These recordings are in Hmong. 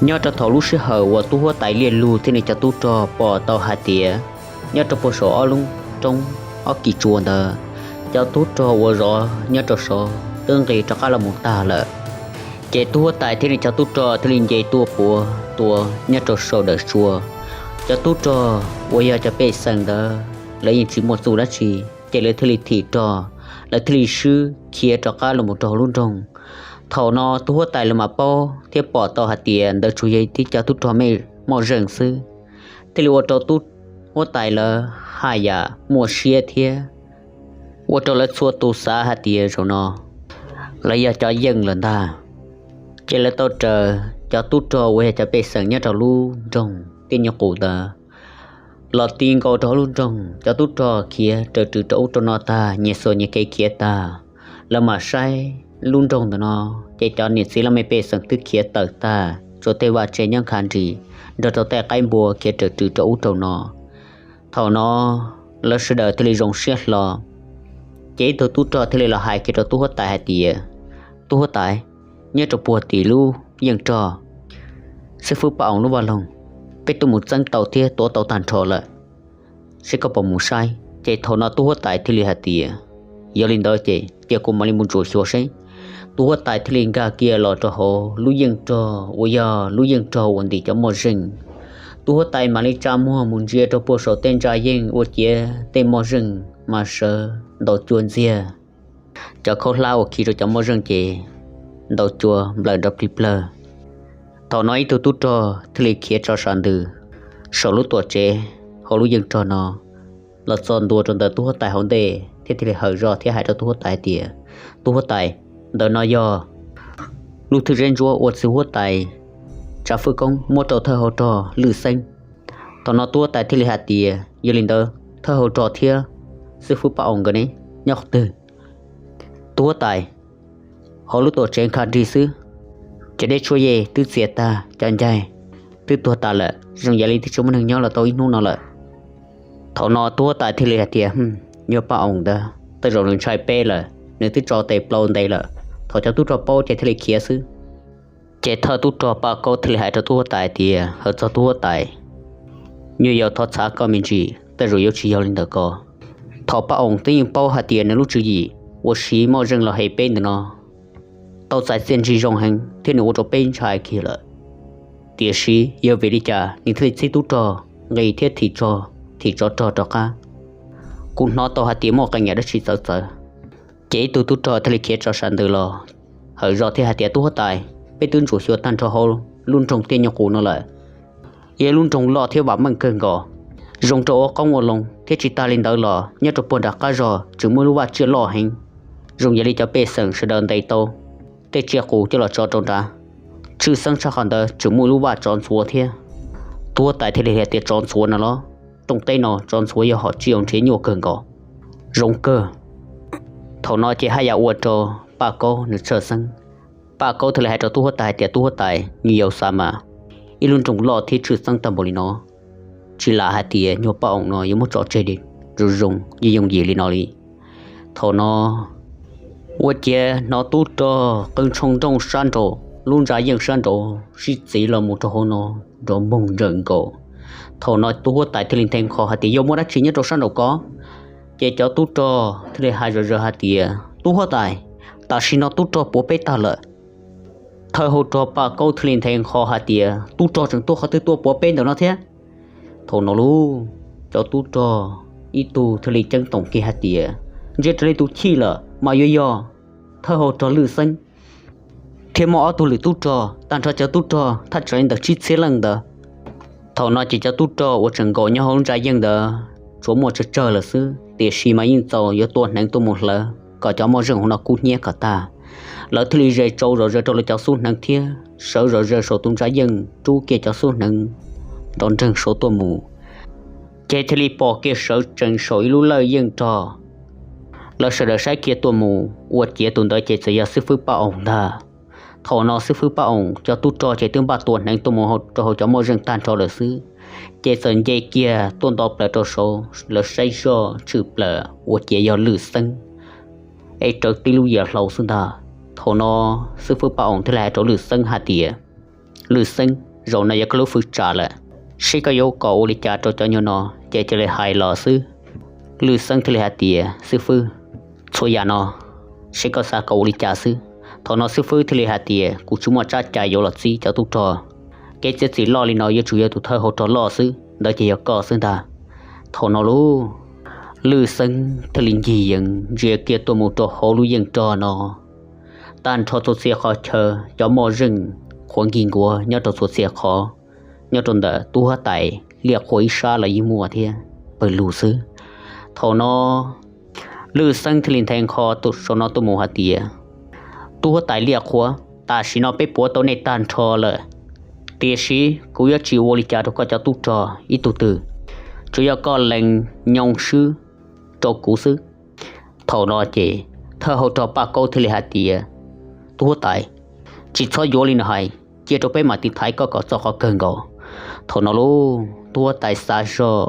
Nyob rau thaum lub sij hawm uas tub huab tais Liaj Lug thiab nws cov tub rog pom tau hais tias nyob rau puag saum ob lub roob ob kis tsua ntawd, cov tub rog uas zov nyob rau saud twb nqis rov qab los mus tag lawm. Ces tub huab tais thiab nws cov tub rog thiaj li nce tuaj puav tua nyob rau saum daws tsua. Cov tub rog uas yog cov pej xeem ntawd lawv yeej tsis muaj txuj dab tsi, ces lawv thiaj li thim rog, lawv thiaj li swb khiav rov qab los mus rau hauv lub nroog. Thaum no tub huab tais lawv mam paub thiab pom tau hais tias ntawd tsuas yog tib cov tub rog mej moj zeej xwb, thiaj li ua rau tub huab tais lawv haj yam muaj siab thiab ua rau lawv txhua tus xav hais tias zaum no lawv yog cov yeej lawm ntag. Ces lawv tau raws cov tub rog uas yog cov pej xeem nyob rau lub nroog Tiaj Nyuj Qus ntawd los ti nkaus rau hauv lub nroog. Cov tub rog khiav raws rwv rau ub rau no tag, nyias xuas nyias kev khiav tag, lawv mam saib lub nroog ntawm no, ces cov niam txiv laj mej pej xeem twb khiav tawm tag, tsuas tej vaj tse nyob nkhav nris nrog rau tej qaib npua khiav raws rwv rau ub rau no. Thaum no lawv sawv daws thiaj li zoo siab hlo. Ces ib tug tub rog thiaj li los hais kiag rau tub huab tais hais tias, Tub huab tais, nyob rau puag tim lub yeej rog xib fwb Paj Oos lub vaj loog, peb twb mus txeeb tau thiab tuav tau tag nrho lawm, seb koj puas mus saib? Ces thaum no tub huab tais thiaj li hais tias, Yog li ntawd ces cia kuv mam li mus ntsuam xyuas seb. Tub huab tais thiaj li nkag kiag los rau hauv lub yeej rog uas yog lub yeej rog uas ntim cov moj zeej. Tub huab tais mam li tsa muag mus ntsia rau puag saum tej ntsa yeej ua ciav tej moj zeej mas sawv ntaus cua ntxiag, cov khaub hlab uas khi rau cov moj zeej ces ntaus cua nplawm nrov plig plawg. Thaum no ib tug tub rog thiaj li khiav tso sav ntws saum lub tuam tsev hauv lub yeej rog no los txog ntua rau ntawm tub huab tais hauv ntej thiab thiaj li hawm zog thiab hais rau tub huab tais hais tias, Tub huab tais, ntawm no yog lub thwj zeb ntsuab uas txiv huab tais Tsav Fwj Koob muab rau thawj hau rog Lwj Xeeb. Thaum no tub huab tais thiaj li hais tias, Yog li ntawd thawj hau rog thiab xib fwb Paj Oos nkawd ne, nyob qhov twg? Tub huab tais, hauv lub tuam tsev nkag nrig xwb, cov dej tshuaj yej twb txias tag, cov ncaig twb tuag tas lawm, zoo yam li twb tsis muaj neeg nyob los tau ib hnub no lawm. Thaum no tub huab tais thiaj li hais tias, Nyuag Paj Oos ntawd tej zaum nws ntshai peb lawm, nws twb tso tes plaws ntev lawm, thov cov tub rog paub ces thiaj li khiav xwb. Ces thawj tub rog Paj Kaub thiaj li hais rau tub huab tais tias, Hawm txog tub huab tais, nyuag yaus thov txhav koj me ntsis, tej zaum yuav tsis yog li ntawm ko. Thaum Paj Oos twb yeej paub hais tias nws lub tswv yim uas siv moj zeej los hem peb ntawm no tau txais txiaj ntsig zoo heev thiab nws ua rau peb ntshai kiag lawm. Tiam sis yog vim li cas nws thiaj li txib tub rog nqis thiab thim tsov, thim tsov rog rov qab? Kuv hnov tau hais tias muaj qee yam dab tsi txawv txawv. Ces ib tug tub rog thiaj li khiav tso sav ntws los hawm zog thiab hais tias, Tub huab tais, peb twb ntsuam xyuas tag nrho hauv lub nroog Tiaj Nyuj Qus no lawm. Yog lub nroog loj thiab vam meej kawg nkaus, zoo rau ua qoob ua loo, thiab tsis tas li ntawd los nyob rau puag nram qab zog tseem muaj lub vaj tsiaj loj heev, zoo yam li cov pej xeem sawv daws ntes tau tej tsiaj qus coj los tso rau nrad. Tshwj xeeb tshaj qhov ntawd tseem muaj lub vaj tsov ntxhuav thiab. Tub huab tais thiaj li hais tias, Tsov ntxhuav no los? Rooj teb no tsov ntxhuav yog hom tsiaj uas nrhiav nyuaj kawg nkaus, zoo kawg. Thaum no ces haj yam ua rau Paj Kaub nws tshwj xeeb. Paj Kaub thiaj li hais rau tub huab tais hais tias, Tub huab tais, nyuag yaus xav mas, ib lub nroog loj thiab tshwj xeeb tag npaum li no, tsis lam hais tias nyuag Paj Oos no yuav muab tso tseg zoo zoo yooj yim li no li. Thaum no ua ciav hnov tub rog qw tshoo nrooj sab nraud, lub ntsa yeej sab nraud sib txiv los mus rau hauv no nrov npoog ntsawm nkaus. Thaum no tub huab tais thiaj li nthe nqho hais tias, Yog muaj dab tsi nyob rau sab nraud ko? Ces cov tub rog thiaj li hais zom zaws hais tias, Tub huab tais, tam sim no tub rog puav peb tag lawm. Thawj hau rog Paj Kaub thiaj li nthe nqho hais tias, Tub rog tseem tuaj qhov twg tuaj puav peb ntawm no thiab? Thaum no lauj, cov tub rog ib tug thiaj li ceeb toom kiag hais tias, Ntsia raws li tus chij lawm mas yuav yog thawj hau rog Lwj Xeeb thiab muaj ob tug lwm tub rog, tag nrho cov tub rog thaj tsam li ntawm tsib txhiab leej ntawd. Thaum no ces cov tub rog uas tseem nkaum nyob hauv lub ntsa yeej ntawd tsuas muaj tsawg tsawg lawm xwb, tiam sis mas yeej txaus yuav tua hneev tuaj mus hlawv kom cov moj zeej hauv no kub hnyiab kom tag. Lawv thiaj li ze tsau zom zaws rau lawv cov xub hneev thiab sawv zom zaws saum tus ntsa yeej rub kiag cov xub hneev nrov nreeg saud tuaj mus. Ces thiaj li pom kiag sawv tsees saum ib lub lawj yeej rog. Lawv sawv daws saib kiag tuaj mus ua ciav tus ntawd ces txawm yog xib fwb Paj Oos ntag. Thaum no xib fwb Paj Oos cov tub rog ces twb npaj tua hneev tuaj mus rau hauv cov moj zeej tag nrho lawm xwb, ces txawm nce kiag tuaj nto plaws rau saud, lawv saib zoj tshwm plaws ua ciav yog Lwj Xeeb es rawv tib lub yias hlau xwb ntag. Thaum no xib fwb Paj Oos thiaj li hais rau Lwj Xeeb hais tias, Lwj Xeeb, zaum no yog koj lub hwv tsam lawm, seb koj yuav kom ua li cas rau cov nyuag no. Ces cia li hais los xwb, Lwj Xeeb thiaj li hais tias, Xib fwb, txhua yam no seb koj xav kom ua li cas xwb. Thaum no xib fwb thiaj li hais tias, Kuv tsis muaj tsab cai yuav los txib cov tub rog. Kev txiav txim loj li no yuav tsum yog tus thawj hauv rog loj xwb, ntawd ces yog koj xwb ntag. Thaum no lauj, Lwj Xeeb thiaj li ncig yees ntsia kiag tuaj mus rau hauv lub yeej rog no. Tag nrho txhua txhia qhov chaw cov moj zeej qhuav nkig nkuav nyob rau txhua txhia qhov, nyob rau ntawm tub huab tais Liaj Qhua ib sab los yeej muaj thiab, pawg lug xwb. Thaum no Lwj Xeeb thiaj li nthe nqho saum no tuaj mus hais tias, Tub huab tais Liaj Qhua, tam sim no peb puav tau nej tag nrho lawm, tiam sis kuv yuav tsis ua li cas rau koj cov tub rog ib tug twg, tsuas yog koj lees nyoo swb rau kuv xwb. Thaum no ces thawj hauv rog Paj Kaub thiaj li hais tias, Tub huab tais, tsis txhob yuav li no hais, cia rau peb mam tiv thaiv koj kom txog qhov kawg nkaus. Thaum no lauj, tub huab tais xav zog,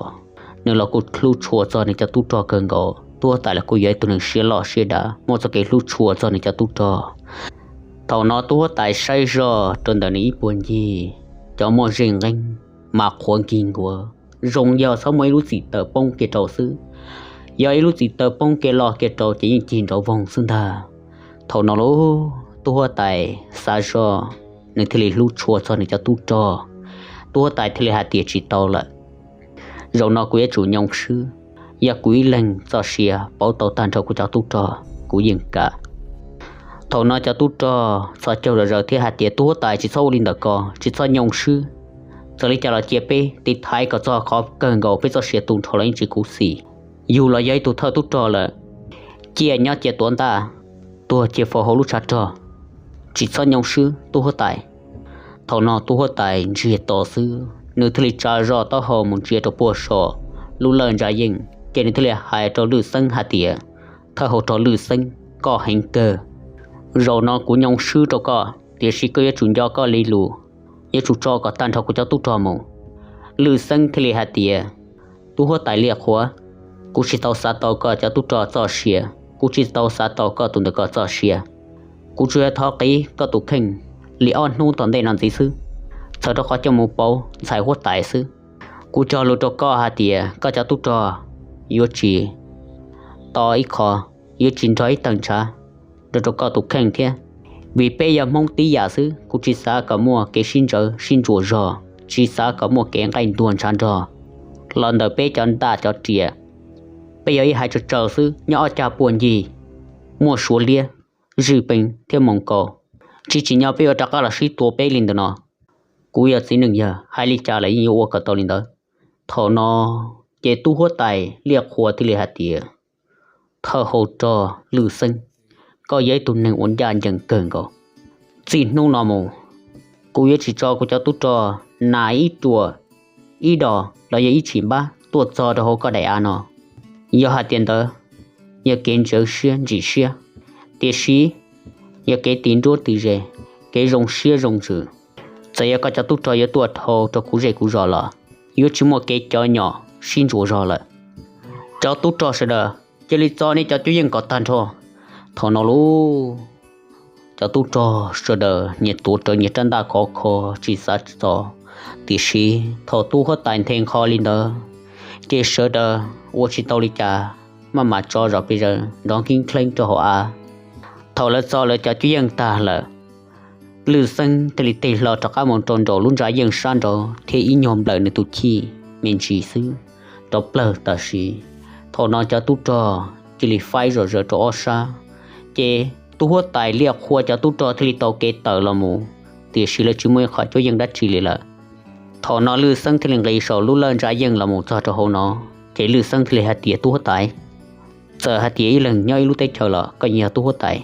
nws los kuj hlub tshua txog nws cov tub rog kawg nkaus. Tub huab tais los kuj yog ib tug neeg siab loj siab dav, muaj txoj kev hlub tshua txog nws cov tub rog. Thaum no tub huab tais saib zog rau ntawm nws ib puag ncig, cov moj zeej nqeeb mas qhuav nkig nkuav, zoo yog txhob muaj ib lub txim taws poob kiag rau xwb. Yog ib lub txim taws poob kiag loj kiag rau ces yeej cig nrov voog xwb ntag. Thaum no lauj, tub huab tais xav zog, nws thiaj li hlub tshua txog nws cov tub rog. Tub huab tais thiaj li hais tias, Tsis tau lawm, zaum no kuv yuav tsum nyoo swb. Yog kuv ib leeg txoj sia pauv tau tag nrho kuv cov tub rog, kuv yeej kam. Thaum no cov tub rog txhos caug zom zaws thiab hais tias, Tub huab tais, tsis txhob ua li ntawm ko, tsis txhob nyoo swb. Txawm li cas los cia peb tiv thaiv kom txog qhov kawg nkaus, peb txoj sia tu nrho los yeej tsis khuv xim. Yug los yog ib tug thawj tub rog lawm, cia nyob cia tuav ntaj, tuag cia faus hauv lub tshav rog, tsis txhob nyoo swb tub huab tais. Thaum no tub huab tais ntsiag to xwb, nws thiaj li tsa zog taub hau mus ntsia rau puag saum lub lawj ntsa yeej, ces nws thiaj li hais rau Lwj Xeeb hais tias, Thawj hauv rog Lwj Xeeb, koj heev kawg. Zaum no kuv nyoo swb rau koj, tiam sis koj yuav tsum nco koj li lus, yuav tsum tso kom tag nrho kuv cov tub rog mus. Lwj Xeeb thiaj li hais tias, Tub huab tais Liaj Qhua, kuv tsis tau xav tau koj cov tub rog txoj sia, kuv tsis tau xav tau koj tus ntawm ko txoj sia. Kuv tsuas yog thov qiv koj tus kheej li ob hnub tom ntej no ntxiv xwb, txhawm rau qhov coj mus pauv ntxhais huab tais xwb. Kuv cog lus rau koj hais tias koj cov tub rog yuav tsis to ib qho, yuav tsis nrog ib tawg ntshav rau rau koj tus kheej thiab. Vim peb yog Hmoob tib yam xwb, kuv tsis xav kom muaj kev sib ntsawv sib ntsuas zog, tsis xav kom muaj kev nqaij ntuag ntshav nrog los ntawm peb cov ntaj cov riam. Peb yog ib haiv tsawg tsawg xwb, nyob ob cag puag ncig, muaj Suav liab, Zwj Pees thiab Moos Kaus, tsis tsim nyog peb yuav rov qab los sib tua peb li ntawm no. Kuv yog txiv neej yawg, hais li cas los yeej yuav ua kom tau li ntawd. Thaum no ces tub huab tais Liaj Qhua thiaj li hais tias, Thawj hauv rog Lwj Xeeb, koj yog ib tug neeg ua ncaj ncees kawg nkaus. Txij hnub no mus, kuv yuav tsis tso kuv cov tub rog nas ib ruam ib dos los yog ib tshim npab tuaj txog rau hauv koj daim av no. Yog hais tias ntawd yog kev ntsawv siab ntsim siab, tiam sis yog kev ti nruab ti ze, kev zoo siab zoo ntsws. Txawm yog koj cov tub rog yuav tuaj dhau rau kuv zej kuv zos los yuav tsis muaj kev cov nyom sib ntsuas zog lawm. Cov tub rog sawv daws, cia li txo nej cov cuab yeej kom tag nrho. Thaum no lauj, cov tub rog sawv daws nyias tuav rawv nyias rab ntaj khov kho tsis xav txo, tiam sis thaum tub huab tais nthe nqho li ntawd, ces sawv daws ua tsis tau li cas, maj mam tso zom pes zaws nrov nkeeb nkeeb rau hauv av. Thaum lawv txo lawv cov cuab yeej tag lawm, Lwj Xeeb thiaj li tig hlo rov qab mus rau nraum lub ntsa yeej sab nraud thiab ib nyuag nplawm nws tus chij me ntsis xwb, rov plawg tam sim. Thaum no cov tub rog cia li faib zom zaws rau ob sab, ces tub huab tais Liaj Qhua cov tub rog thiaj li tau kev tawm los mus, tiam sis lawv tsis muaj ib qho cuab yeej dab tsi li lawm. Thaum no Lwj Xeeb thiaj li nqis saum lub lawj ntsa yeej los mus txog rau hauv no, ces Lwj Xeeb thiaj li hais tias, Tub huab tais, txawm hais tias ib leeg nyob ib lub teb chaws los koj yeej yog tub huab tais.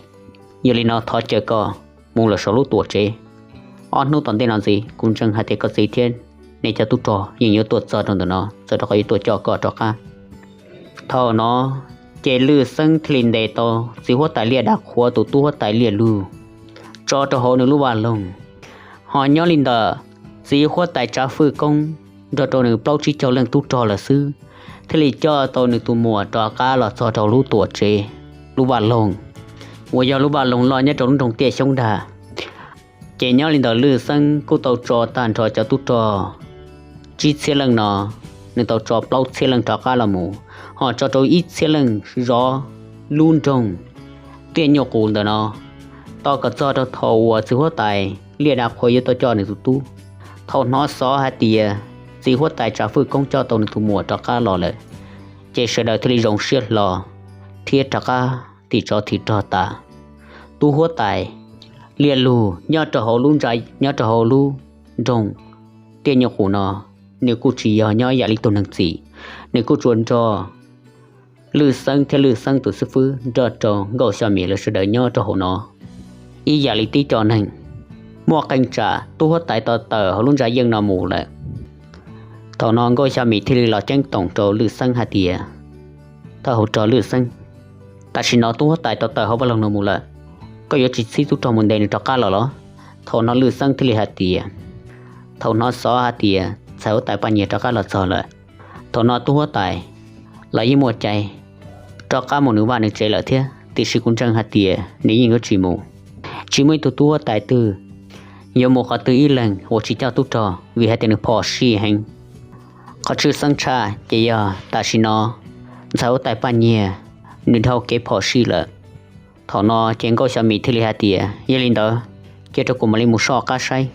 Yog li no thov caw koj mus lawm saum lub tuam tsev. Ob hnub tom ntej no ntxiv kuv ntseeg hais tias koj txiv thiab nej cov tub rog yeej yuav tuaj txog rau ntawm no, txawm rau qhov yuav tuaj coj koj rov qab. Thaum no ces Lwj Xeeb thiaj li ntes tau txiv huab tais Liaj Dav Qhua tus tub huab tais Liaj Lug tso rau hauv nws lub vaj loog. Ho nyob li ntawm txiv huab tais Tsav Fwj Koob nrog rau nws plaub tsib caug leej tub rog lawm xwb, thiaj li coj tau nws tus muam rov qab los txog rau lub tuam tsev, lub vaj loog, uas yog lub vaj loog loj nyob rau lub nroog Tiaj Xyoob Dag. Ces nyob li ntawd Lwj Xeeb kuj tau tso tag nrho cov tub rog tsib txhiab leej no, nws tau tso plaub txhiab leej rov qab los mus, ho tso rau ib txhiab leej zov lub nroog Tiaj Nyuj Qus ntawm no, tos kom txog rau thaum uas txiv huab tais Liaj Dav Qhuav yuav tau coj nws tus tub. Thaum hnov xov hais tias txiv huab tais Tsav Fwj Koob coj tau nws tus muam rov qab los lawm, ces sawv daws thiaj li zoo siab hlo thiab rov qab thim tsov thim rog tas. Tub huab tais Liaj Lug nyob rau hauv lub ntsa, nyob rau hauv lub nroog Tiaj Nyuj Qus no, nws kuj tsis yog nyob ib yam li tug neeg txim, nws kuj tsuas nrog Lwj Xeeb thiab Lwj Xeeb tus xib fwb nrog rau Nkauj Xyo Mim lawv sawv daws nyob rau hauv no ib yam li tib co neeg. Muaj qee tsam tub huab tais tau tawm hauv lub ntsa yeej no mus lawm. Thaum no Nkauj Xyo Mim thiaj li los ceeb toom rau Lwj Xeeb hais tias, Thawj hauv rog Lwj Xeeb, tam sim no tub huab tais tau tawm hauv vaj loog no mus lawm, koj yuav tsis txib tub rog mus ntes nws rov qab los los? Thaum no Lwj Xeeb thiaj li hais tias, Thaum hnov xov hais tias ntxhais huab tais Paj Nyiag rov qab los txog lawm, thaum no tub huab tais los yeej muaj cai rov qab mus nws vaj nws tsev lawm thiab, tiam sis kuv ntseeg hais tias nws yeej yuav tsis mus. Tsis muaj ib tug tub huab tais twg yuav mus qhov twg ib leeg uas tsis coj tub rog, vim hais tias nws phom sij heev. Qhov tshwj xeeb tshaj ces yog tam sim no ntxhais huab tais Paj Nyiag nws dhau kev phom sij lawm. Thaum no ces Nkauj Xyo Mim thiaj li hais tias, Yog li ntawd, cia rau kuv mam li mus soj qab saib.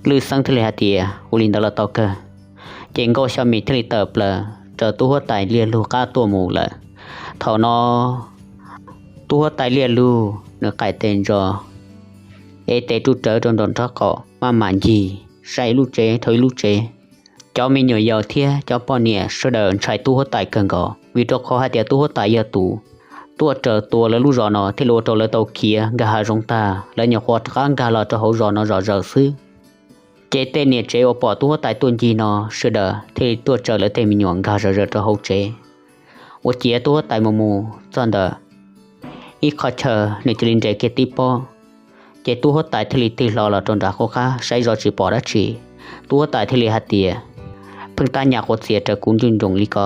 Lwj Xeeb thiaj li hais tias, Ua li ntawd los tau kawg. Ces Nkauj Xyo Mim thiaj li tawm plaws raws tub huab tais Liaj Lug qab tuaj mus lawm. Thaum no tub huab tais Liaj Lug nws qaim tes ntso, ev tes ruj rawv rau nraum nraub qaum, maj mam ncig saib ib lub tsev dhau ib lub tsev. Cov me nyuam yaus thiab cov poj niam sawv daws ntshai tub huab tais kawg nkaus, vim rau qhov hais tias tub huab tais yog tus tuaj raws tua lawv lub zos no thiaj li ua rau lawv tau khiav nkag hav zoov tag, lawv nyuam qhuav rov qab nkag los rau hauv zos no zom zaws xwb. Ces tej niam tsev uas pom tub huab tais tuaj ncig no sawv daws thiaj li tuaj tsaws lawv tej me nyuam nkag zom zaws rau hauv tsev. Ua ciav tub huab tais mus mus txog ntawm ib qho chaw, nws cia li nres kiag tib pob. Ces tub huab tais thiaj li tig hlo los rau nram qub qab saib zoj tsis pom dab tsi. Tub huab tais thiaj li hais tias, Pheej tab nyam quav txiav raws kuv nruj nroos li ko,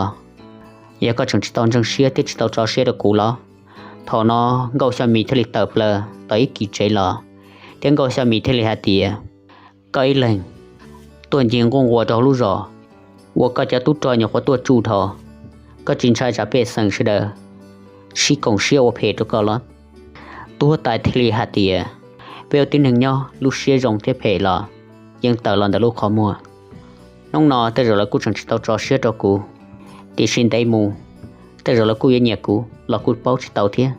yog koj tseem tsis tau ntseeg siab thiab tsis tau tso siab rau kuv los? Thaum no Nkauj Xyo Mim thiaj li tawm plaws tau ib kis tsev los, thiab Nkauj Xyo Mim thiaj li hais tias, Koj ib leeg tuaj ncig nquj nquas rau hauv lub zos, ua koj cov tub rog nyuam qhuav tuaj tsuj dhau, koj tsis ntshai tsam pej xeem sawv daws sib koom siab ua phem rau koj los? Tub huab tais thiaj li hais tias, Peb ua tib neeg nyob lub siab zoo thiab phem los yeej tawm los ntawm lub qhov muag. Hnub no tej zaum lawv kuj tseem tsis tau tso siab rau kuv, tiam sis ntev mus tej zaum lawv kuj yuav nyiam kuv los kuj paub tsis tau thiab.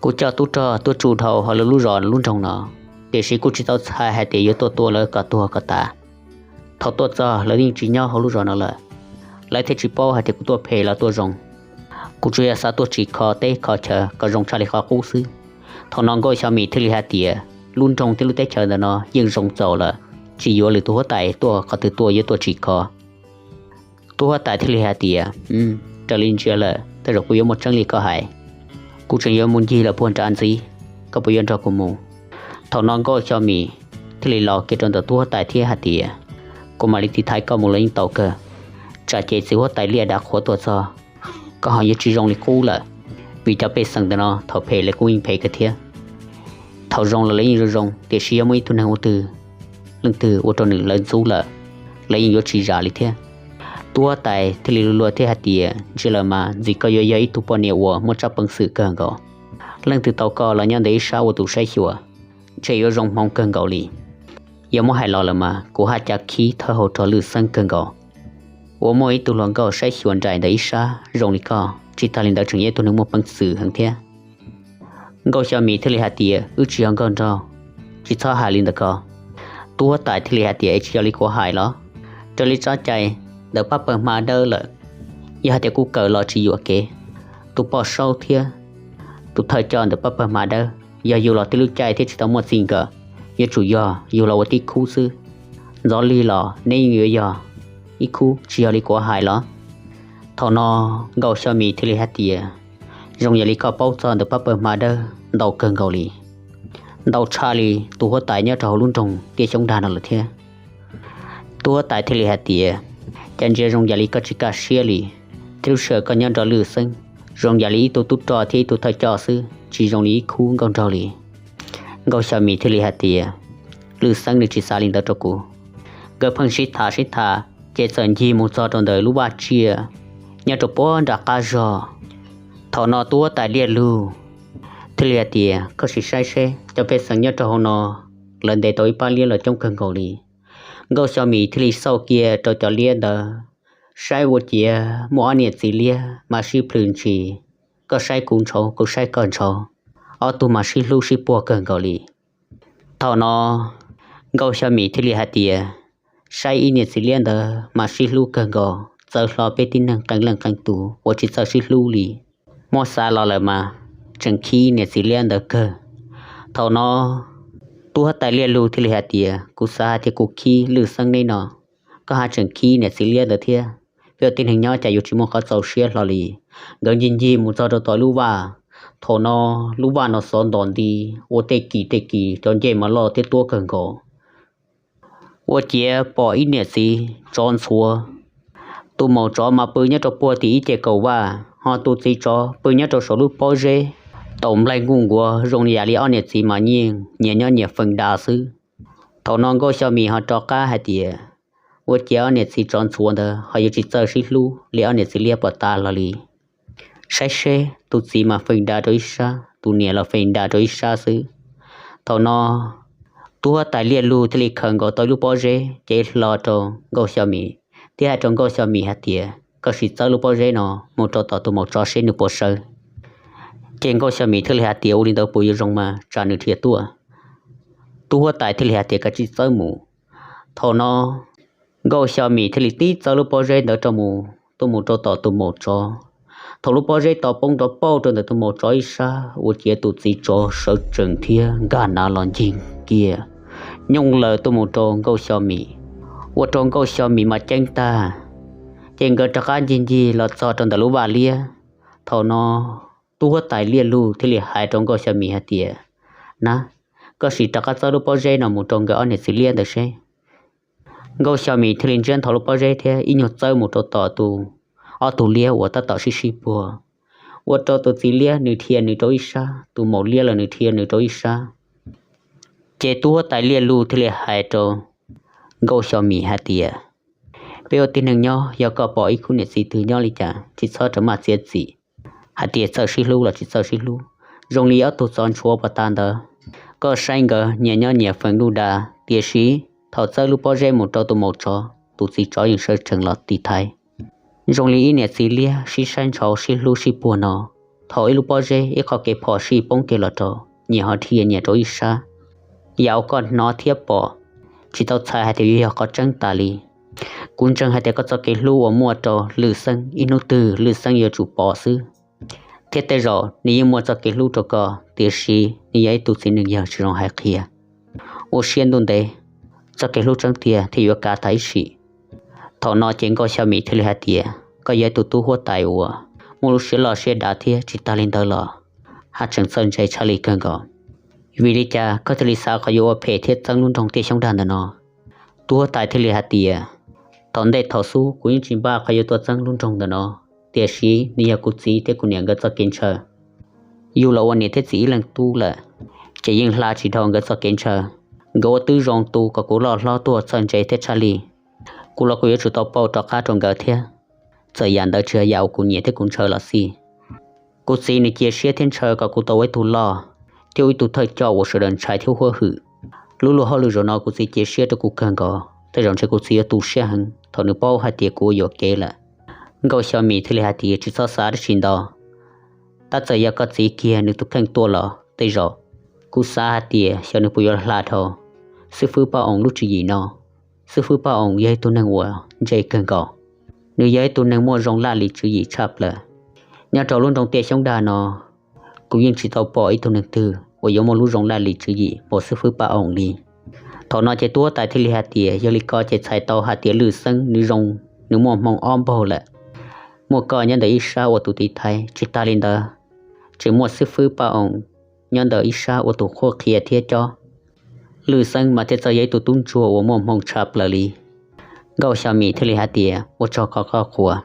Kuv coj tub rog tuaj tsuj dhau hauv lawv lub zos lub nroog no, tiam sis kuj tsis tau txhais hais tias yuav tuaj tua lawv kom tuag kom tas. Thaum tuaj txog lawv yeej tsis nyob hauv lub zos no lawm, lawv thiaj tsis paub hais tias kuv tuaj phem los tuaj zoo. Kuv tsuas yog xav tuaj tsim kho teb kho chaw kom zoo tshaj li qhov qub xwb. Thaum no Nkauj Xyo Mim thiaj li hais tias, Lub nroog thiab lub teb chaws ntawm no yeej zoo txaus lawm, tsis yuav lwm tus huab tais tuaj qhov twg tuaj yuav tuaj tsim kho. Tub huab tais thiaj li hais tias, Raws li ntsia lawm tej zaum kuj yuav muaj tseeb li koj hais. Kuv tseem yuav mus ncig lawm puag nrad ntxiv, koj puas yuav nrog kuv mus? Thaum no Nkauj Xyo Mim thiaj li los kiag rau ntawm tub huab tais thiab hais tias, Kuv mam li tiv thaiv koj mus los yeej tau kawg. Tsam ces txiv huab tais Liaj Dav Qhuav tuaj txog, koj ho yuav tsis zoo li qub lawm, vim cov pej xeem ntawm no thaum phem lawv kuj yeej phem kawg thiab. Thaum zoo los lawv yeej zoo zoo, tiam sis yog muaj ib tug neeg ua twg, leej twg ua rau nws lawv ntxub lawm, lawv yeej yuav tsis zam li thiab. Tub huab tais thiaj li luag luag thiab hais tias, Ntsia lawm mas ntxim koj yuav yog ib tug poj niam uas muaj tsab peev xwm kawg nkaus. Leej twg tau koj los nyob ntawm ib sab ua tus saib xyuas, ntshe yuav zoo hmoov kawg nkaus li. Yog muab hais los lawm mas kuv haj cav khib thawj hauv rog Lwj Xeeb kawg nkaus, uas muaj ib tug hluas nkauj saib xyuas nraim ntawm ib sab zoo li koj, tsis tag li ntawd tseem yog ib tug neeg muaj peev xwm heev thiab. Nkauj Xyo Mim thiaj li hais tias, Wb tsis yog nkauj nraug, tsis txhob hais li ntawd ko. Tub huab tais thiaj li hais tias, Es tsis yog li kuv hais los? Raws li txoj cai ntawm pab pawg Hma Dawb lawm, yog hais tias kuv kawm los tsis yuam kev, tus poj saub thiab tus thawj coj ntawm pab pawg Hma Dawb yog yug los tib lub caij thiab tsis tau muaj txij nkawm, yuav tsum yog yug los ua tib khub xwb. Ntxov lig los neb yeej yuav yog ib khub, tsis yog li kuv hais los? Thaum no Nkauj Xyo Mim thiaj li hais tias, Zoo yam li koj paub txog ntawm pab pawg Hma Dawb ntau kawg nkaus li, ntau tshaj li tus huab tais nyob rau hauv lub nroog Tiaj Xyoob Dag no lawm thiab. Tub huab tais thiaj li hais tias, Cas ntsia zoo yam li koj tsis kaj siab li, thiab lub sij hawm koj nyob nrog Lwj Xeeb zoo yam li ib tug tub rog thiab ib tug thawj coj xwb, tsis zoo li ib khub nkauj nraug li. Nkauj Xyo Mim thiaj li hais tias, Lwj Xeeb nws tsis xav li ntawd rau kuv. Nkawd pheej sib tham sib tham ces txawm ncig mus txog rau ntawm lub vaj tsiaj nyob rau puag nram qab zog. Thaum no tub huab tais Liaj Lug thiaj li hais tias, koj sim saib seb cov pej xeem nyob rau hauv no, lawv ntes tau ib pab liab los coob kawg nkaus li. Nkauj Xyo Mim thiaj li xauj kiag rau cov liab ntawd, saib ua ciav muaj ob niam txiv liab mas sib plhws ntshis, koj saib kuv ntshauv, kuv saib koj ntshauv, ob tug mas sib hlub sib puag kawg nkaus li. Thaum no Nkauj Xyo Mim thiaj li hais tias, saib ib niam txiv liab ntawd mas sib hlub kawg nkaus, txawv hlo peb tib neeg qee leej qee tus uas tsis txawj sib hlub li. Muab xav los lawm mas tseem khib niam txiv liab ntawd kawg. Thaum no tub huab tais Liaj Lug thiaj li hais tias, kuv xav hais tias kuv khib Lwj Xeeb neb no, koj haj tseem khib niam txiv liab ntawd thiab. Peb ua tib neeg nyob cas yuav tsis muaj qhov txaus siab hlo li. Nkawd ncig ncig mus txog rau tom lub vaj. Thaum no lub vaj no xov ntos nti, ua tej kis tej kis cov ncej mas loj thiab tuab kawg nkaus. Ua ciav pom ib niam txiv tsov ntxhuav, tus maum tsov mas pw nyob rau puag tim ib ce kaum vaj, ho tus txiv tsov pw nyob rau saum lub pob zeb, taum nplaig nkuj nkuav zoo yam li ob niam txiv mas yeej nyias nyob nyias feem da xwb. Thaum no Nkauj Xyo Mim ho rov qab hais tias, ua ciav ob niam txiv tsov ntxhuav ntawd ho yuav tsis txawj sib hlub li ob niam txiv liab puag ta los li. Saib seb tus txiv mas feem da rau ib sab, tus niam los feem da rau ib sab xwb. Thaum no tub huab tais Liaj Lug thiaj li khaws nkaus tau ib lub pob zeb cev hlo rau Nkauj Xyo Mim, thiab hais rau Nkauj Xyo Mim hais tias, koj sim txawb lub pob zeb no mus rau tom tus maum tsov seb nws puas sawv. Ces Nkauj Xyo Mim thiaj li hais tias, ua li ntawd puas yuav zoo mas tsam nws dhia tuaj. Tub huab tais thiaj li hais tias, koj sim txawb mus. Thaum no Nkauj Xyo Mim thiaj li tib txawb lub pob zeb ntawd rau mus, tuaj mus rau tom tus maum tsov. Thaum lub pob zeb tau poob nrov pauj rau ntawm tus maum tsov ib sab, ua ciav tus txiv tsov sawv tsees thiab nkag nav los ncig kiag, nyooj laws tuaj mus rau Nkauj Xyo Mim, ua rau Nkauj Xyo Mim mas ceeb tag. Ces nkawd rov qab ncig ncig los txog rau ntawm lub vaj liab. Thaum no tub huab tais Liaj Lug thiaj li hais rau Nkauj Xyo Mim hais tias, na, koj sim rov qab txawb lub pob zeb no mus rau nkawd ob niam txiv liab ntawd seb. Nkauj Xyo Mim thiaj li ntsiab nthos lub pob zeb thiab ib nyuag txawb mus rau tom tus, ob tug liab uas tab tom sib sib puag, ua rau tus txiv liab nws dhia nws rau ib sab, tus maum liab los nws dhia nws rau ib sab. Ces tub huab tais Liaj Lug thiaj li hais rau Nkauj Xyo Mim hais tias, peb ua tib neeg nyob, yog koj pom ib khub niam txiv twg nyob li cas tsis txhob rau maj txiav txim hais tias txawj sib hlub los tsis txawj sib hlub. Zoo li ob tug tsov ntxhuav puag ta ntawd, koj saib nkawd nyias nyob nyias feem lub da, tiam sis thaum txawb lub pob zeb mus rau tus maum tsov, tus txiv tsov yeej sawv tsees los tiv thaiv. Zoo li ib niam txiv liab sib saib ntshauv sib hlub sib puag no, thaum ib lub pob zeb ib qho kev phom sij poob kiag los rau, nyias ho dhia nyias rau ib sab. Yam uas koj hnov thiab pom, tsis tau txhais hais tias yuav yog qhov tseeb tas li. Kuv ntseeg hais tias koj txoj kev hlub uas muaj rau Lwj Xeeb ib hnub twg Lwj Xeeb yuav tsum pom xwb, thiab tej zaum nws yeej muaj txoj kev hlub rau koj, tiam sis nws yog ib tug txiv neej yawg tsis zoo hais qhia. Ua siab ntuj ntev, txoj kev hlub tseeb tiag thiaj yuav kav tas ib sim. Thaum no ces Nkauj Xyo Mim thiaj li hais tias, koj yog ib tug tub huab tais uas muaj lub siab loj siab dav thiab, tsis tas li ntawd los haj tseem txawj ntse tshaj li kawg nkaus. Vim li cas koj thiaj li xav qhov yuav ua phem thiab txeeb lub nroog Tiaj Xyoob Dag ntawm no? Tub huab tais thiaj li hais tias, thaum ntej thaum xub kuv yeej tsis npaj qhov yuav tuaj txeeb lub nroog ntawm no, tiam sis nws yog kuv txiv thiab kuv niam nkawd txoj kev ntshaw. Yus los ua niam thiab txiv ib leeg tub lawm, ces yeej hla tsis dhau nkawd txoj kev ntshaw. Nkawd ua twb zoo tu kom kuv loj hlob tuag txawj ntse thiab tshaj li. Kuv los kuv yuav tsum tau pauj rov qab rau nkawd thiab, txawm yam ntawd tsis yog yam uas kuv nyiam thiab kuv ntshaw los xij. Kuv txiv nws cia siab thiab ntshaw kom kuv tau ua ib tug loj, thiab ua ib tug thawj coj uas sawv daws ntshai thiab huab hwm. Lub luag hauj lwm zaum no kuv txiv cia siab rau kuv kawg nkaus, tej zaum ntshe kuv txiv yuav tu siab heev thaum nws paub hais tias kuv ua yuam kev lawm. Nkauj Xyo Mim thiaj li hais tias, tsis txhob xav dab tsi ntau. Tab txawm yog koj txiv kiag nws tus kheej tuaj los tej zaum, kuv xav hais tias xyov nws puas yuav hla dhau xib fwb Paj Oos lub tswv yim no. Xib fwb Paj Oos yog ib tug neeg uas ntse kawg nkaus, nws yog ib tug neeg muaj zoo laj lim tswv yim tshaj plaws. Nyob rau lub nroog Tiaj Xyoob Dag no, kuv yeej tsis tau pom ib tug neeg twg uas yuav muaj lub zoo laj lim tswv yim npaum xib fwb Paj Oos li. Thaum no ces tub huab tais thiaj li hais tias, yog li ko ces txhais tau hais tias Lwj Xeeb nws zoo, nws muaj hmoo ob npaug lawm. Muaj koj nyob ntawm ib sab ua tus tiv thaiv, tsis tas li ntawd, tseem muaj xib fwb Paj Oos nyob ntawm ib sab ua tus qhuab qhia thiab cob. Lwj Xeeb mas thiaj txawm yog ib tug tub ntsuag uas muaj hmoo tshaj plaws li. Nkauj Xyo Mim thiaj li hais tias, ua tsaug qhov koj qhuas,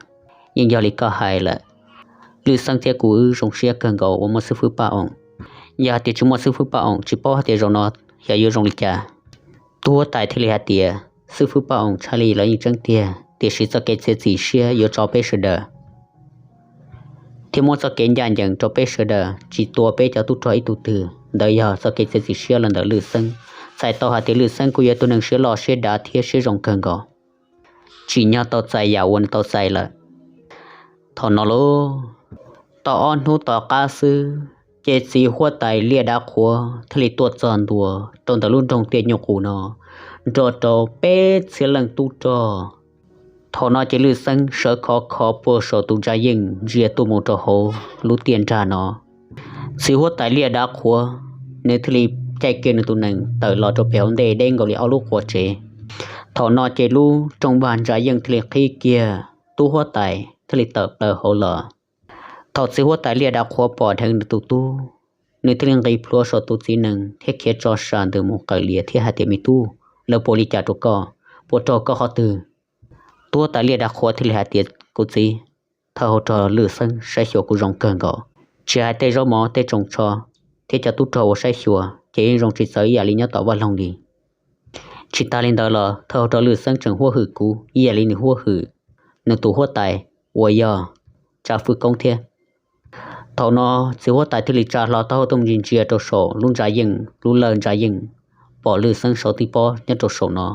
yeej yog li koj hais lawm. Lwj Xeeb thiab kuv wb zoo siab kawg nkaus uas muaj xib fwb Paj Oos. Yog hais tias tsis muaj xib fwb Paj Oos tsis paub hais tias zaum no xyov yuav zoo li cas. Tub huab tais thiaj li hais tias, xib fwb Paj Oos, tshaj li los yeej tseeb tiag, tiam sis txoj kev txiav txim siab yuav tso peb sawv daws thiab muab txoj kev ncaj ncees rau peb sawv daws, tsis tua peb cov tub rog ib tug twg. Ntawd yog txoj kev txiav txim siab los ntawm Lwj Xeeb. Txhais tau hais tias Lwj Xeeb kuj yog tus neeg siab loj siab dav thiab siab zoo kawg nkaus, tsim nyog tau txais yam uas nws tau txais lawm. Thaum no lauj, tau ob hnub tom qab xwb, ces txiv huab tais Liaj Dav Qhuav thiaj li tuaj txog ntua rau ntawm lub nroog Tiaj Nyuj Qus no, nrog rau peb txhiab leej tub rog. Thaum no ces Lwj Xeeb sawv khov kho puag saum tus ntsa yeej ntsia tuaj mus rau hauv lub tiaj nrag no. Txiv huab tais Liaj Dav Qhuav, nws thiaj li caij kiag nws tus nees tawm los rau pem hauv ntej deb nkaus li ob lub quav tsev. Thaum no ces lub rooj vag ntsa yeej thiaj li qhib kiag, tub huab tais thiaj li tawm plaws hauv los. Thaum txiv huab tais Liaj Dav Qhuav pom dheev nws tus tub, nws thiaj li nqis plhuav saum tus txiv nees thiab khiav tso sa ntws mus qawm lias thiab hais tias, me tub, lawv puas ua li cas rau koj? Puas raug koj qhov twg? Tub huab tais Liaj Dav Qhuav thiaj li hais tias, kuv txiv, thawj hauv rog Lwj Xeeb saib xyuas kuv zoo kawg nkaus, tsis hais tej zaub mov tej tsoos tsho thiab cov tub rog uas saib xyuas ces yeej zoo tsis txawv ib yam li nyob tom vaj loog li. Tsis tas li ntawd los thawj hauv rog Lwj Xeeb tseem huab hwm kuv ib yam li nws huab hwm nws tus huab tais uas yog Tsav Fwj Koob thiab. Thaum no txiv huab tais thiaj li tsa hlo taub hau tuaj ntsia ntsia rau saum lub ntsa yeej, lub lawj ntsa yeej, pom Lwj Xeeb sawv tib pob nyob rau saum no.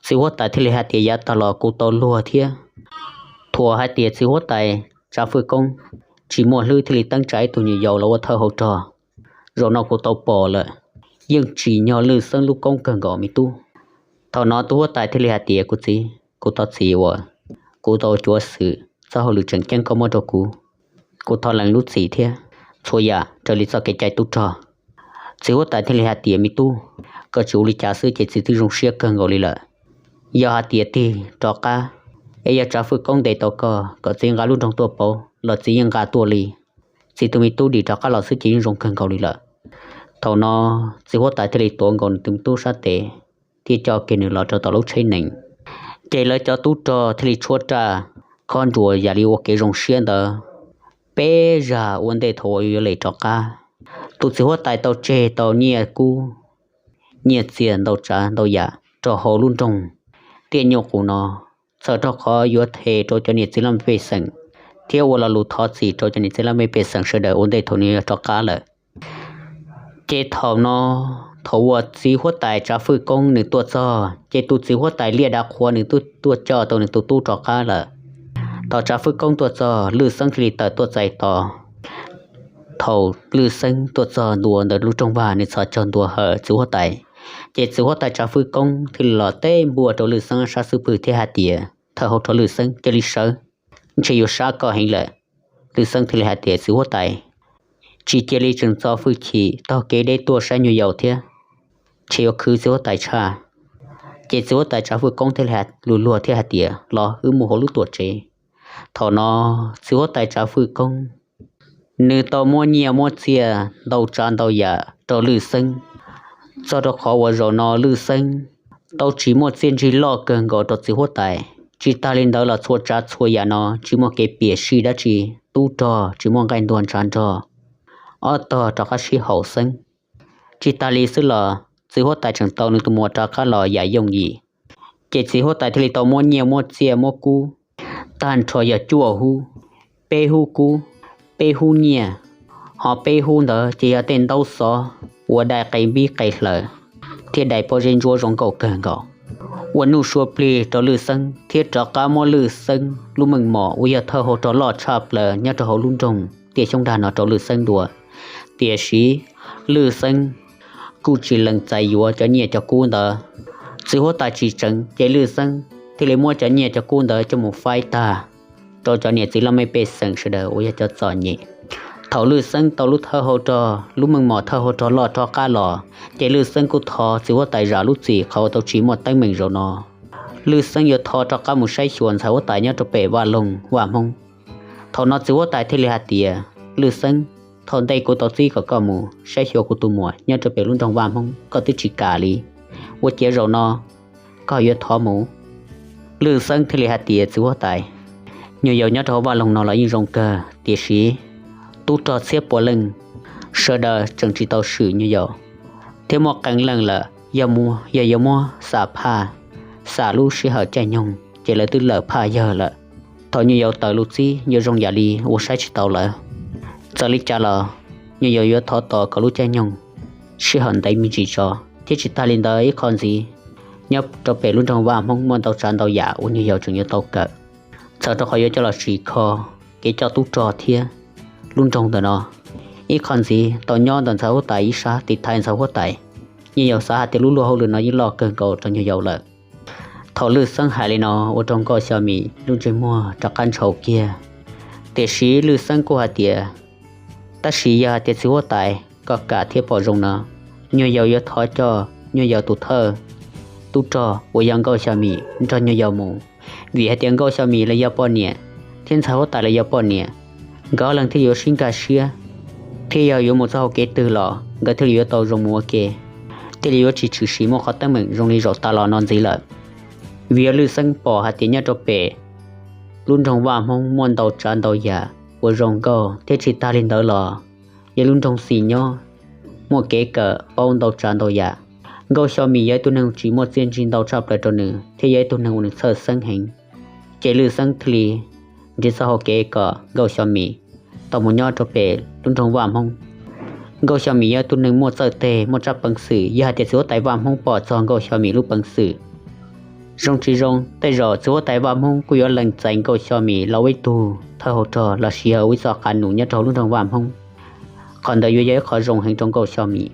Txiv huab tais thiaj li hais tias, yav tag los kuv tau luag thiab thuam hais tias txiv huab tais Tsav Fwj Koob tsis muaj hlwb thiaj li teeb tsa ib tug nyuam yaus los ua thawj hauv rog. Zaum no kuv tau pom lawm, yeej tsim nyog Lwj Xeeb lub koob kawg nkaus me tub. Thaum no tub huab tais thiaj li hais tias, kuv txiv, kuv thov txim uas kuv tau cuav xwm txoj hauj lwm tseem ceeb koj muab rau kuv. Kuv thov lees lub txim thiab txhua yam raws li txoj kev cai tub rog. Txiv huab tais thiaj li hais tias, me tub, koj tsis ua li cas xwb ces txiv twb zoo siab kawg nkaus li lawm. Yog hais tias tig rov qab es yog Tsav Fwj Koob ntes tau koj kom txiv nqa lub nroog tuaj pauv los txiv yeej nqa tuaj li. Txiv tus me tub dim rov qab los xwb ces yeej zoo kawg nkaus li lawm. Thaum no txiv huab tais thiaj li tuav nkaus nws tus me tub sab tes thiab coj kiag nws los rau tom lub tsheb nees. Ces lawv cov tub rog thiaj li tshuab raj khob nruas yam li ua kev zoo siab ntawd peb zag ua ntej thaum uas yuav lem rov qab. Tus txiv huab tais tau tseg tau nyiaj kub nyiaj txiag ntau tsav ntau yam rau hauv lub nroog Tiaj Nyuj Qus no, txhawm rau qhov yuav them rau cov niam txiv laj mej pej xeem thiab ua lo lus thov txim rau cov niam txiv laj mej pej xeem sawv daws ua ntej thaum nws yuav rov qab lawm. Ces thaum no, thaum uas txiv huab tais Tsav Fwj Koob nws tuaj txog ces tus txiv huab tais Liaj Dav Qhuav nws twb tuaj coj tau nws tus tub rov qab lawm. Thaum Tsav Fwj Koob tuaj txog, Lwj Xeeb thiaj li tawm tuaj txais tos. Thaum Lwj Xeeb tuaj txog ntua ntawm lub rooj vag, nws txhos caug ntua hawm txiv huab tais, ces txiv huab tais Tsav Fwj Koob thiaj li los teb npuaj rau Lwj Xeeb sab xub pwg thiab hais tias, thawj hauv rog Lwj Xeeb, cia li sawv, ntshe yuav sab koj heev lawm. Lwj Xeeb thiaj li hais tias, txiv huab tais, tsis cia li tseem txo hwj chim taug kev deb tuaj saib nyuag yaus thiab, ntshe yuav khwv txiv huab tais tshaj. Ces txiv huab tais Tsav Fwj Koob thiaj li luag luag thiab hais tias, los wb mus hauv lub tuam tsev. Thaum no txiv huab tais Tsav Fwj Koob nws tau muab nyiaj muab txiaj ntau tsav ntau yam rau Lwj Xeeb, txog rau qhov uas zaum no Lwj Xeeb tau tsis muaj txiaj ntsig loj kawg nkaus rau txiv huab tais. Tsis tas li ntawd los txhua tsav txhua yam no tsis muaj kev piam sij dab tsi, tub rog tsis muaj nqaij ntuag ntshav nrog, ob tog rov qab sib haum xeeb. Tsis tas li xwb los txiv huab tais tseem tau nws tus muam rov qab los yam yooj yim. Ces txiv huab tais thiaj li tau muab nyiaj muab txiaj muab kub tag nrho yog cuaj hub, peb hub kub, peb hub nyiaj, ho peb hub ntawd ces yog tej ntaub xov uas dai qe npib qe hlaws thiab dai pob zeb ntsuab zoo nkauj kawg nkaus, ua nuj sua plig rau Lwj Xeeb thiab rov qab muab Lwj Xeeb lub meej mom uas yog thawj hauv rog loj tshaj plaws nyob rau hauv lub nroog Tiaj Xyoob Dag no rau Lwj Xeeb dua. Tiam sis Lwj Xeeb kuj tsis lees txais yuav cov nyiaj cov kub ntawd. Txiv huab tais tsis tseev, ces Lwj Xeeb thiaj li muab cov nyiaj cov kub ntawd coj mus faib tag rau cov niam txiv laj mej pej xeem sawv daws uas yog cov txom nyem. Thaum Lwj Xeeb tau lub thawj hauv rog, lub meej mom thawj hauv rog loj rov qab los, ces Lwj Xeeb kuj thov txiv huab tais zam lub txim qhov uas tau tsis muaj teeb meem zaum no. Lwj Xeeb yuav thov rov qab mus saib xyuas ntxhais huab tais nyob rau pem vaj loog vaj Hmoob. Thaum no txiv huab tais thiaj li hais tias, Lwj Xeeb, thaum ntej kuv tau txib kom koj mus saib xyuas kuv tus muam nyob rau pem lub nroog vaj Hmoob koj twb tsis kam li, ua ciav zaum no koj yuav thov mus? Lwj Xeeb thiaj li hais tias, txiv huab tais, nyuag yaus nyob rau hauv vaj loog no los yeej zoo kawg, tiam sis tub rog txhiab pua leej sawv daws tseem tsis tau swm nyuag yaus, thiab muaj qee leej lawm yog mus yog yuav muab xam phaj, xam lub sij hawm caij nyoog ces lawv twb lawm phaj yawg lawm. Thaum nyuag yaus tawm lus txib yuav zoo yam li ua saib tsis taus lawv. Txawm li cas los nyuag yaus yuav thov tos kom lub caij nyoog sij hawm ntev me ntsis tso. Thiab tsis tag li ntawd ib qho ntxiv, nyob rau pem lub nroog Vaj Hmoob muaj ntau tsav ntau yam uas nyuag yaus tseem yuav tau kawm, txhawm rau qhov yuav coj los tsim kho kev coj tub rog thiab lub nroog ntawm no. Ib qho ntxiv tau nyob ntawm ntxhais huab tais ib sab tiv thaiv ntxhais huab tais, nyuag yaus xav hais tias lub luag hauj lwm no yeej loj kawg nkaus rau nyuag yaus lawm. Thaum Lwj Xeeb hais li no ua rau Nkauj Xyo Mim lub ntsej muag rov qab ntshau kiag. Tiam sis Lwj Xeeb kuj hais tias, tab sis yog hais tias txiv huab tais koj kam thiab pom zoo no, nyuag yaus yuav thov coj nyuag yaus tus thawj tub rog uas yog Nkauj Xyo Mim nrog nyuag yaus mus, vim hais tias Nkauj Xyo Mim los yog poj niam, thiab ntxhais huab tais los yog poj niam, nkawd ob leeg thiaj yuav sib nkag siab, thiab yog yuav mus txoj hauv kev twg los nkawd thiaj li yuav tau zoo mus ua ke, thiaj li yuav tsis tshwm sim muaj qhov teeb meem zoo li zaum tas los no ntxiv lawm. Vim yog Lwj Xeeb pom hais tias nyob rau pem lub nroog Vaj Hmoob muaj ntau tsav ntau yam uas zoo nkauj, thiab tsis tag li ntawd los yog lub nroog xis nyob, muaj kev kawm paub ntau tsav ntau yam. Nkauj Xyo Mim yog ib tug neeg tsis muaj txiaj ntsig ntau tshaj plaws rau nws thiab yog ib tug neeg uas nws txhawj xeeb heev. Ces Lwj Xeeb thiaj li nrhiav txoj hau kev kom Nkauj Xyo Mim tau mus nyob rau pem lub nroog Vaj Hmoob. Nkauj Xyo Mim yog ib tug neeg muaj txawj tes muaj tsab peev xwm, yog hais tias txiv huab tais Vaj Hmoob pom txog Nkauj Xyo Mim lub peev xwm, zoo tsis zoo tej zaum txiv huab tais Vaj Hmoob kuj yuav lees txais Nkauj Xyo Mim los ua ib tug thawj hauv rog los sis yog ua ib txoj qav num nyob rau lub nroog Vaj Hmoob. Qhov ntawd yuav yog ib qho zoo heev rau Nkauj Xyo Mim.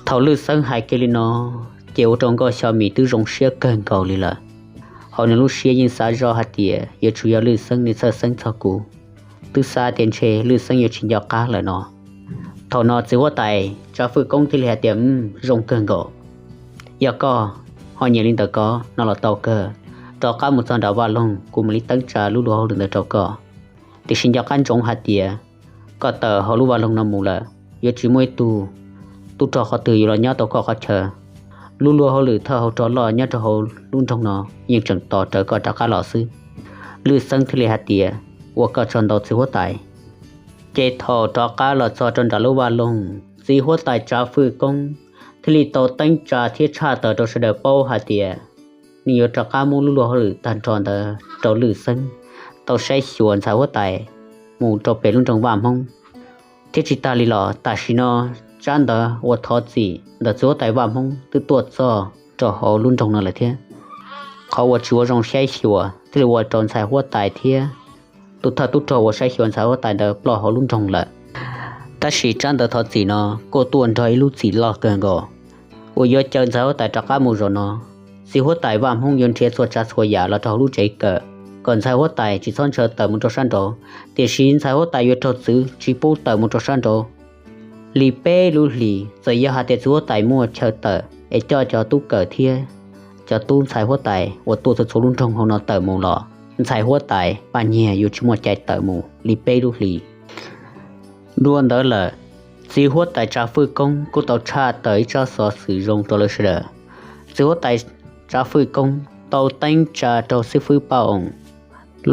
Thaum Lwj Xeeb hais kiag li no, ces ua rau Nkauj Xyo Mim twb zoo siab kawg nkaus li lawm. Hauv nws lub siab yeej xav zoj hais tias yuav tsum yog Lwj Xeeb nws txhawj xeeb txog kuv, twb xav tias ntshe Lwj Xeeb yuav tsis nco qab lawm no. Thaum no txiv huab tais Tsav Fwj Koob thiaj li hais tias, zoo kawg nkaus. Yog koj ho nyiam li ntawd ko no los tau kawg, rov qab mus txog nram Vaj Loog kuv mam li teeb tsa lub luag hauj lwm ntawd rau koj. Tiam sis nco qab ntsoov hais tias koj tawm hauv lub Vaj Loog no mus lawm, yuav tsis muaj ib tug tub rog qhov twg yuav los nyob tau koj qhov chaw. Lub luag hauj lwm thawj hauv rog loj nyob rau hauv lub nroog no yeej tseem tos rawv koj rov qab los xwb. Lwj Xeeb thiaj li hais tias, ua koj tsaug ntau txiv huab tais. Ces thaum rov qab los txog rau nram lub Vaj Loog, txiv huab tais Tsav Fwj Koob thiaj li tau teeb tsa thiab tshaj tawm rau sawv daws paub hais tias nws yuav rov qab muab lub luag hauj lwm tag nrho ntawd rau Lwj Xeeb tau saib xyuas ntxhais huab tais mus rau pem lub nroog Vaj Hmoob. Thiab tsis tas li los tam sim no tsab ntawv uas thov txim ntawm txiv huab tais Vaj Hmoob twb tuaj txog rau hauv lub nroog no lawm thiab. Qhov uas tsis ua zoo saib xyuas thiaj li ua rau ntxhais huab tais thiab tus thawj tub rog uas saib xyuas ntxhais huab tais ntawd ploj hauv lub nroog lawm. Tab sis tsab ntawv thov txim no kuj tuaj nrog ib lub txim loj kawg nkaus uas yuav caw ntxhais huab tais rov qab mus zaum no. Txiv huab tais Vaj Hmoob yuav nrhiav txhua tsav txhua yam los rau hauv lub tsev kawm kom ntxhais huab tais tsis txhob ntshaw tawm mus rau sab nraud, tiam sis ntxhais huab tais yuav raug txwv tsis pub tawm mus rau sab nraud li peb lub hlis. Txawm yog hais tias txiv huab tais muaj chaw tawm es coj cov tub kawm thiab cov tub ntxhais huab tais uas tuaj txhua txhua lub nroog hauv no tawm mus los ntxhais huab tais Paj Nyiag yuav tsis muaj cai tawm mus li peb lub hlis. Dua ntawd lawm, txiv huab tais Tsav Fwj Koob kuj tau tshaj tawm ib tsab xov xwm zoo rau lawv sawv daws. Txiv huab tais Tsav Fwj Koob tau teeb tsa rau xib fwb Paj Oos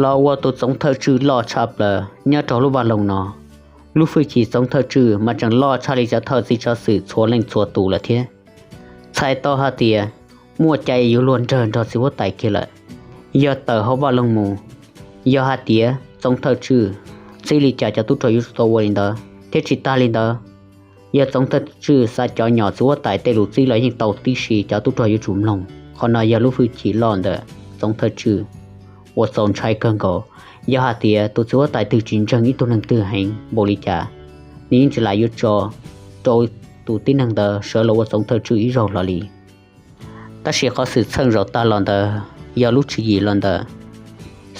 los ua tus txoov thawj tswj loj tshaj plaws nyob rau lub vaj loog no. Lub hwj chim txoov thawj tswj mas tseem loj tshaj li cov thawj txiv tsav xwm txhua leej txhua tus lawm thiab. Txhais tau hais tias muaj cai yuav luag nrog nrog txiv huab tais kiag lawm. Yog tawm hauv vaj loog mus, yog hais tias txoov thawj tswj txib li cas cov tub rog yuav tsum tau ua li ntawd, thiab tsis tas li ntawd, yog txoov thawj tswj xav cov nyom txiv huab tais tej lus txib los yeej tau tib si, cov tub rog yuav tsum mloog. Qhov no yog lub hwj chim loj ntawm txoov thawj tswj uas txaus ntshai kawg nkaus. Yog hais tias tus txiv huab tais twg tsis ntseeg ib tug neeg twg heev npaum li cas, nws yeej tsis lam yuav tso rau tus tib neeg ntawd sawv los ua txoov thawj tswj ib zaug hlo li. Tab sis qhov xwm txheej zaum tag los ntawd yog lub tswv yim los ntawm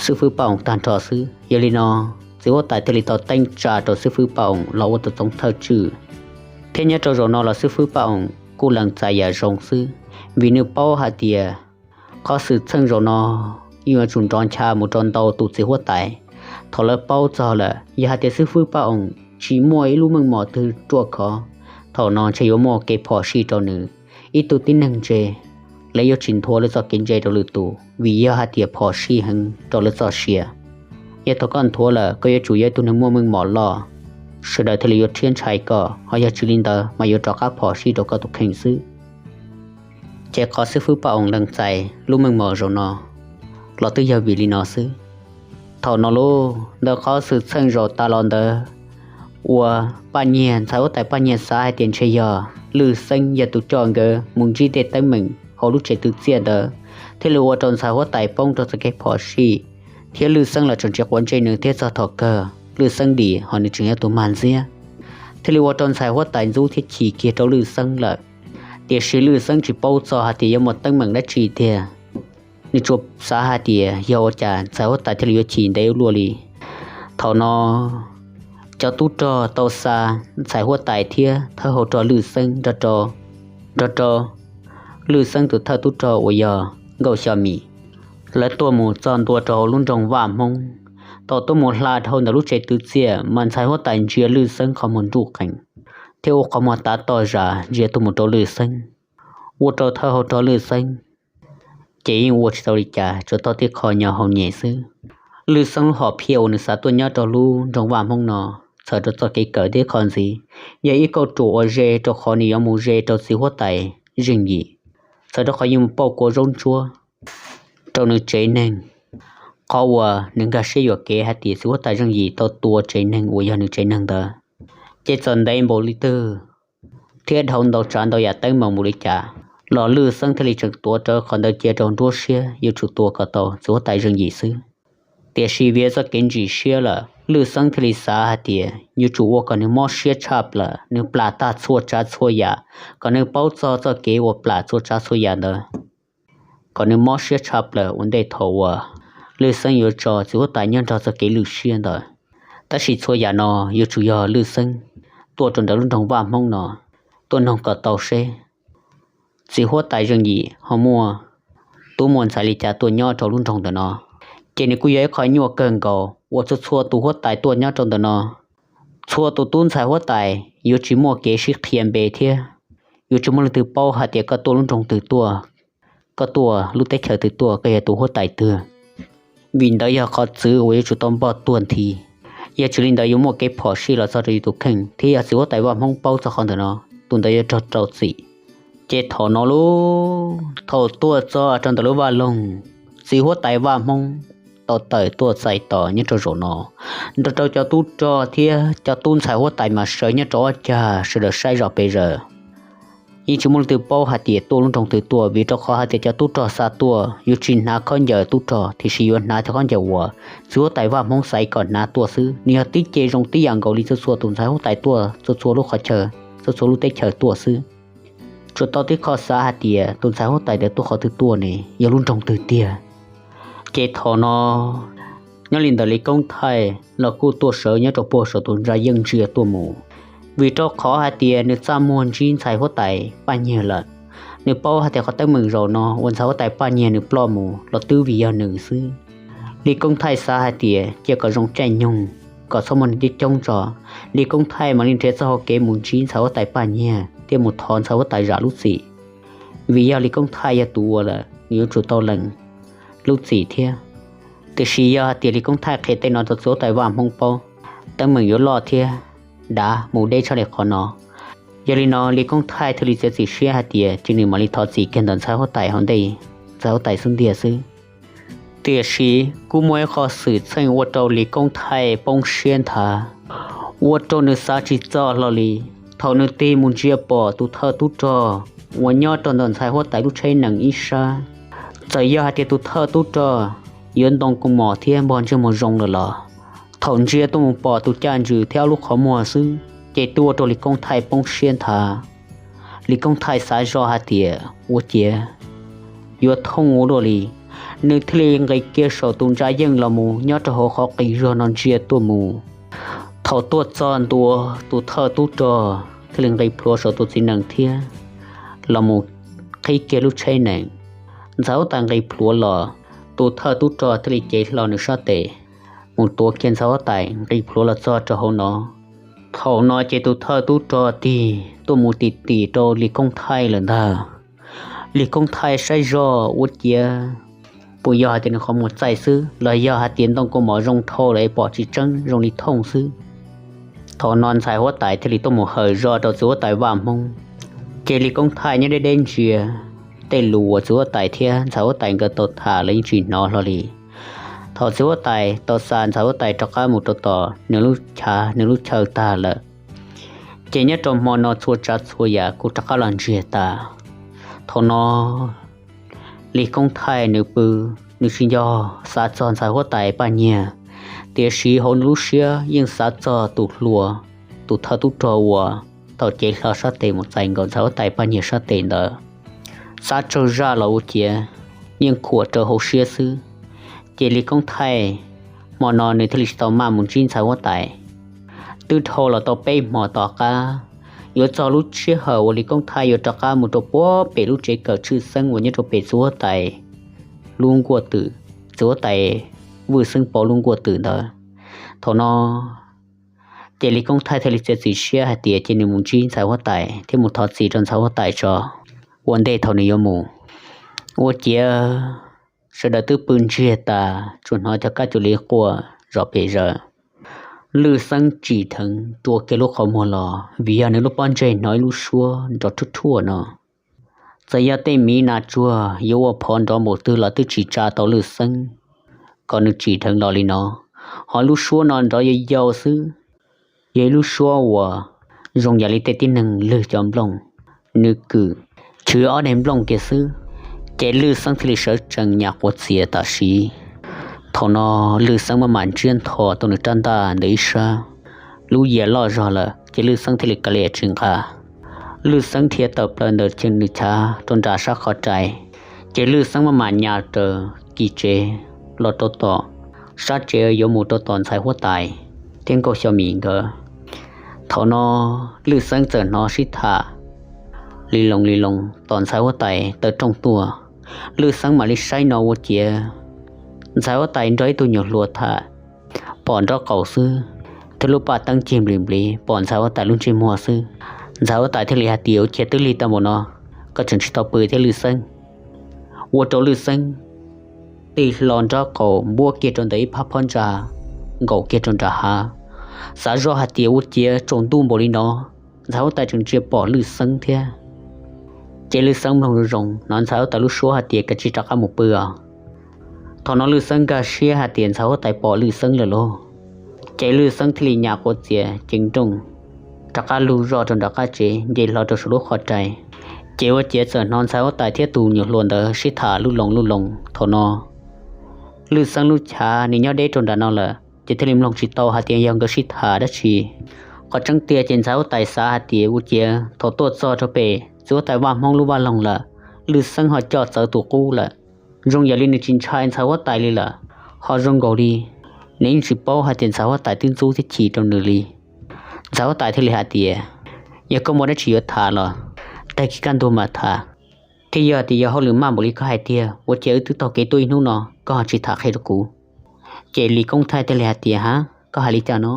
xib fwb Paj Oos tag nrho xwb. Yog li no, txiv huab tais thiaj li tau teeb tsa rau xib fwb Paj Oos los ua tus txoov thawj tswj. Thiab nyob rau zaum no los xib fwb Paj Oos kuj lees txais yam zoo xwb, vim nws paub hais tias qhov xwm txheej zaum no yeej yuav tsum nrov ncha mus rau ntau tus txiv huab tais. Thaum lawv paub txog lawm, yog hais tias xib fwb Paj Oos tsis muaj ib lub meej mom twg ruaj khov, thaum no ntshe yuav muaj kev phom sij rau nws. Ib tug tib neeg ntse, lawv yuav tsis nthuav lawv txoj kev ntse rau lwm tus, vim yog hais tias phom sij heev rau lawv txoj sia. Yog thaum koj nthuav lawm, koj yuav tsum yog ib tug neeg muaj meej mom loj, sawv daws thiaj li yuav rhiab ntshai koj, ho yog tsis li ntawd mas yuav rov qab phom sij rau koj tus kheej xwb. Ces qhov xib fwb Paj Oos lees txais lub meej mom zaum no los twb yog vim li no xwb. Thaum no lauj, ntawm qhov xwm txheej zaum tas los ntawd uas Paj Nyiag, ntxhais huab tais Paj Nyiag xav hais tias ntshe yog Lwj Xeeb yog tus coj nkawd mus ntsib tej teeb meem hauv lub tsev twv txiaj ntawd, thiaj li ua rau ntxhais huab tais poob rau txoj kev phom sij, thiab Lwj Xeeb los tseem tsis quav ntsej nws thiab txog thaum kawg Lwj Xeeb dim ho nws tseem yog tus mag ntxiab, thiaj li ua rau ntxhais huab tais ntxub thiab chim kiag rau Lwj Xeeb lawm. Tiam sis Lwj Xeeb tsis paub txog hais tias yuav muaj teeb meem dab tsi tiag, nws tsuas xav hais tias yog ua cas ntxhais huab tais thiaj li yuav chim ntev ua luaj li. Thaum no cov tub rog tau xa ntxhais huab tais thiab thawj hauv rog Lwj Xeeb nrog rau, nrog rau Lwj Xeeb tus thawj tub rog uas yog Nkauj Xyo Mim, lawv tuaj mus txog ntua rau hauv lub nroog Vaj Hmoob. Thaum tuaj mus hla dhau ntawm lub tsev twv txiaj mas ntxhais huab tais ntsia Lwj Xeeb qhov muag nruj qees thiab ua qhov muag tav toj zam ntsia tuaj mus rau Lwj Xeeb, ua rau thawj hauv rog Lwj Xeeb ces yeej ua tsis tau li cas, tsuas tau tib qho nyo hau nyem xwb. Lwj Xeeb lub hom phiaj uas nws xav tuaj nyob rau lub nroog Vaj Hmoob no txhawm rau txoj kev kawm tib qho ntxiv, yog ib kauj ruam uas ze rau qhov nws yuav mus ze rau txiv huab tais Zeej Yim, txhawm rau qhov yuav mus pauj kua zaub ntsuab rau nws tsev neeg, qhov uas nws nkag siab yuam kev hais tias txiv huab tais Zeej Yim tau tua tsev neeg uas yog nws tsev neeg ntawd. Ces txawm ntev npaum li twg thiab dhau ntau tsav ntau yam teeb meem mus li cas los Lwj Xeeb thiaj li tseem tuav rawv qhov ntawd cia rau nruab siab yuav tsum tua kom tau txiv huab tais Zeej Yim xwb. Tiam sis vim txoj kev ntsim siab lawm, Lwj Xeeb thiaj li xav hais tias yuav tsum ua kom nws mob siab tshaj plaws, nws plam tag txhua tsav txhua yam, kom nws paub txog txoj kev uas plam txhua tsav txhua yam ntawd, kom nws mob siab tshaj plaws ua ntej thaum uas Lwj Xeeb yuav tso txiv huab tais nyob nrog txoj kev lwj siab ntawd. Tab sis txhua yam no yuav tsum yog Lwj Xeeb tuaj rau ntawm lub nroog Vaj Hmoob no tuaj noog kom tau seb txiv huab tais Zeej Yim ho muaj tub muaj ntxhais li cas tuaj nyob rau lub nroog ntawm no. Ces nws kuj yog ib qho nyuaj kawg nkaus uas txhua txhua tus huab tais tuaj nyob rau ntawm no, txhua tus tub ntxhais huab tais yuav tsis muaj kev sib qhia npe thiab yuav tsis muaj leej twg paub hais tias koj tuaj lub nroog twg tuaj, koj tuaj lub teb chaws twg tuaj, koj yog tus huab tais twg. Vim ntawd yog qhov txwv uas yuav tsum tau npog tuag nthi. Yog tsis li ntawd yuav muaj kev phom sij los txog rau yus tus kheej, thiab yog txiv huab tais Vaj Hmoob paub txog qhov ntawm no, tus ntawd yuav raug rau txim. Ces thaum no lauj, thaum tuaj txog rau ntawm lub vaj loog, txiv huab tais Vaj Hmoob tau tawm tuaj txais tos nyob rau zaum no, nrog rau cov tub rog thiab cov tub ntxhais huab tais mas sawv nyob rau ob cag sawv daws saib zom pes zaws. Yeej tsis muaj leej twg paub hais tias tuaj lub nroog twg tuaj, vim rau qhov hais tias cov tub rog xa tuaj yuav tsis hnav khaub ncaws tub rog, tiam sis yuav hnav cov khaub ncaws uas txiv huab tais Vaj Hmoob xaiv kom hnav tuaj xwb. Nws yog tib ce zoo tib yam nkaus li txhua txhua tus ntxhais huab tais tuaj txhua txhua lub qhov chaw, txhua txhua lub teb chaws tuaj xwb. Tsuas tau tib qho xav hais tias tus ntxhais huab tais ntawd tuaj qhov twg tuaj ne, yog lub nroog twg tiag. Ces thaum no nyob li ntawd Lis Koob Thaij los kuj tuaj sawv nyob rau puag saum tus ntsa yeej ntsia tuaj mus, vim rau qhov hais tias nws txaj muag ntsib ntxhais huab tais Paj Nyiag lawm. Nws paub hais tias qhov teeb meem zaum no uas ntxhais huab tais Paj Nyiag nws ploj mus los twb vim yog nws xwb. Lis Koob Thaij xav hais tias cia kom zoo caij nyoog, kom txhob muaj neeg coob coob tso, Lis Koob Thaij mam li nrhiav txoj hau kev mus ntsib ntxhais huab tais Paj Nyiag thiab mus thov ntxhais huab tais zam lub txim. Vim yog Lis Koob Thaij yog tus ua lawm, nws yuav tsum tau lees lub txim thiab. Tiam sis yog hais tias Lis Koob Thaij qhia tej no rau txiv huab tais Vaj Hmoob paub, teeb meem yuav loj thiab dav mus deb tshaj li qhov no. Yog li no Lis Koob Thaij thiaj li txiav txim siab hais tias cia nws mam li thov txim kiag ntawm ntxhais huab tais hauv ntej, ntxhais huab tais xub ntiag xwb. Tiam sis kuj muaj ib qho xwm txheej ua rau Lis Koob Thaij poob siab nthav, ua rau nws xav tsis txog hlo li. Thaum nws tig mus ntsia pom tus thawj tub rog uas nyob rau ntawm ntxhais huab tais lub tsheb nees ib sab, txawm yog hais tias tus thawj tub rog yuav ntoo kua mom thiab npog ntsej muag zoo lawm los, thaum ntsia tuaj mus pom tus caj ntswg thiab ob lub qhov muag xwb, ces twb ua rau Lis Koob Thaij poob siab nthav. Lis Koob Thaij xav zoj hais tias ua ciav yuav thooj ua luaj li, nws thiaj li nqis kiag saum tus ntsa yeej los mus nyob rau hauv qhov qis zog no ntsia tuaj mus. Thaum tuaj txog ntua, tus thawj tub rog thiaj li nqis plhuav saum tus txiv nees thiab los mus qhib kiag lub tsheb nees. Ntxhais huab tais nqis plhuav los, tus thawj tub rog thiaj li cev hlo nws sab tes mus tuav kiag ntxhais huab tais nqis plhuav los txog rau hauv no. Thaum no ces tus thawj tub rog tig tuaj mus tim tim rau Lis Koob Thaij lawm ntag. Lis Koob Thaij saib zoj ua ciav puas yog hais tias nws qhov muag txaij xwb los yog hais tias ntoo kua mom zoo dhau lawm es pom tsis tseeb zoo li thooj xwb. Thaum no ntxhais huab tais thiaj li tuaj mus hawm zog rau txiv huab tais Vaj Hmoob, ces Lis Koob Thaij nyob deb deb ntsia, tej lus uas txiv huab tais thiab ntxhais huab tais nkawd tau tham los yeej tsis hnov hlo li. Thaum txiv huab tais tau xa ntxhais huab tais rov qab mus rau tom nws lub chav nws lub chaw tag lawm, ces nyob rau hmo no txhua tsav txhua yam kuj rov qab los ntsiag tas. Thaum no Lis Koob Thaij nws pw, nws tsis nco xav txog ntxhais huab tais Paj Nyiag, tiam sis hauv nws lub siab yeej xav txog tus hluas, tus thawj tub rog uas tau cev hlo sab tes mus txais nkaus ntxhais huab tais Paj Nyiag sab tes ntawd. Xav tsawg zaj los ua ciav yeej khuam rau hauv siab xwb. Ces Lis Koob Thaij hmo no nws thiaj li tsis tau maj mus ntsib ntxhais huab tais. Twb dhau los tau peb hmo tom qab, yuav txog lub sij hawm uas Lis Koob Thaij yuav rov qab mus rau puag pem lub tsev kawm tshwj xeeb uas nyob rau pem txiv huab tais lub nkuaj twm, txiv huab tais Vwj Xeeb Pov lub nkuaj twm ntawd. Thaum no ces Lis Koob Thaij thiaj li txiav txim siab hais tias cia nws mus ntsib ntxhais huab tais thiab mus thov txim rau ntxhais huab tais tso, ua ntej thaum nws yuav mus. Ua ciav sawv daws twb pw ntsiag tas, tsuas hnov cov kab cuam li quaj zom pes zaws. Lwj Xeeb tsim dheev rua kiag lub qhov muag los vim yog nws lub pob ntseg hnov ib lub suab nrov rhuaj rhuaj no. Txawm yog tej miv nas tsuag yuav ua phov nrov npaum twg los twb tsis tsa tau Lwj Xeeb kom nws tsim dheev los li no. Ho lub suab no nrov yau yau xwb, yog ib lub suab uas zoo yam li tej tib neeg lwg cov nplooj, nws kwm chwv ob daim nplooj kiag xwb, ces Lwj Xeeb thiaj li sawv tsees nyas quav txias tam sim. Thaum no Lwj Xeeb maj mam ntsiab ntho tau nws rab ntaj ntawm ib sab, lub yias loj zog lawm ces Lwj Xeeb thiaj li kav liam tsis nqa. Lwj Xeeb dhia tawm plaws ntawm nws chav rau nram sab qhov rai, ces Lwj Xeeb maj mam nyas raws kiv tsev los rau tom sab tsev yuav mus rau tom ntxhais huab tais thiab Nkauj Xyo Mim nkawd. Thaum no Lwj Xeeb txawm hnov sib tham li loo li loo tom ntxhais huab tais taw rooj tuaj. Lwj Xeeb mam li saib no ua ciav ntxhais huab tais nrog ib tug nyuam hluas tham, pom nraub qaum xwb, thiab lub paj teeb cig nplis nplis pom ntxhais huab tais lub ntsej muag xwb. Ntxhais huab tais thiaj li hais tias, Ua ciav twb lig tau npaum no, koj tseem tsis tau pw thiab Lwj Xeeb? Ua rau Lwj Xeeb tig hlo nraub qaum npuab kiag rau ntawm ib phab phab ntsa, nkaum kiag rau nram hav, xav zoj hais tias ua ciav tsaus ntuj npaum li no ntxhais huab tais tseem tsis pom Lwj Xeeb thiab. Ces Lwj Xeeb mloog zoo zoo hnov ntxhais huab tais lub suab hais tias, Kav tsij rov qab mus pw os. Thaum no Lwj Xeeb nkag siab hais tias ntxhais huab tais pom Lwj Xeeb lawm lauj. Ces Lwj Xeeb thiaj li nyas quav txias ceev nrooj rov qab lug zoj rau nram qab tsev nce hlo rau saum lub qhov rai. Ces ua ciav txawm hnov ntxhais huab tais thiab tus nyuam hluas ntawd sib tham lub loo lub loo. Thaum no Lwj Xeeb lub chav nws nyob deb rau nram no lawm ces thiaj li mloog tsis tau hais tias yog nkawd sib tham dab tsi. Qhov tseeb tiag ces ntxhais huab tais xav hais tias ua ciav thaum tuaj txog rau pem txiv huab tais Vaj Hmoob lub vaj loog lawm, Lwj Xeeb ho coj txawv tus qub lawm. Zoo yam li nws tsis ntshai ntxhais huab tais li lawm, ho zoo nkaus li nws yeej tsis paub hais tias ntxhais huab tais twb ntxub thiab chim rau nws li. Ntxhais huab tais thiaj li hais tias, Yog koj muaj dab tsi yuav tham los tag kis kaj ntug mam tham, thiab yog tias yog hauj lwm maj npaum li koj hais tiag ua ciav wb twb taug kev tuaj ib hnub no koj ho tsis tham qhia rau kuv. Ces Lis Koob Thaij thiaj li hais tias, Ha, koj hais li cas no?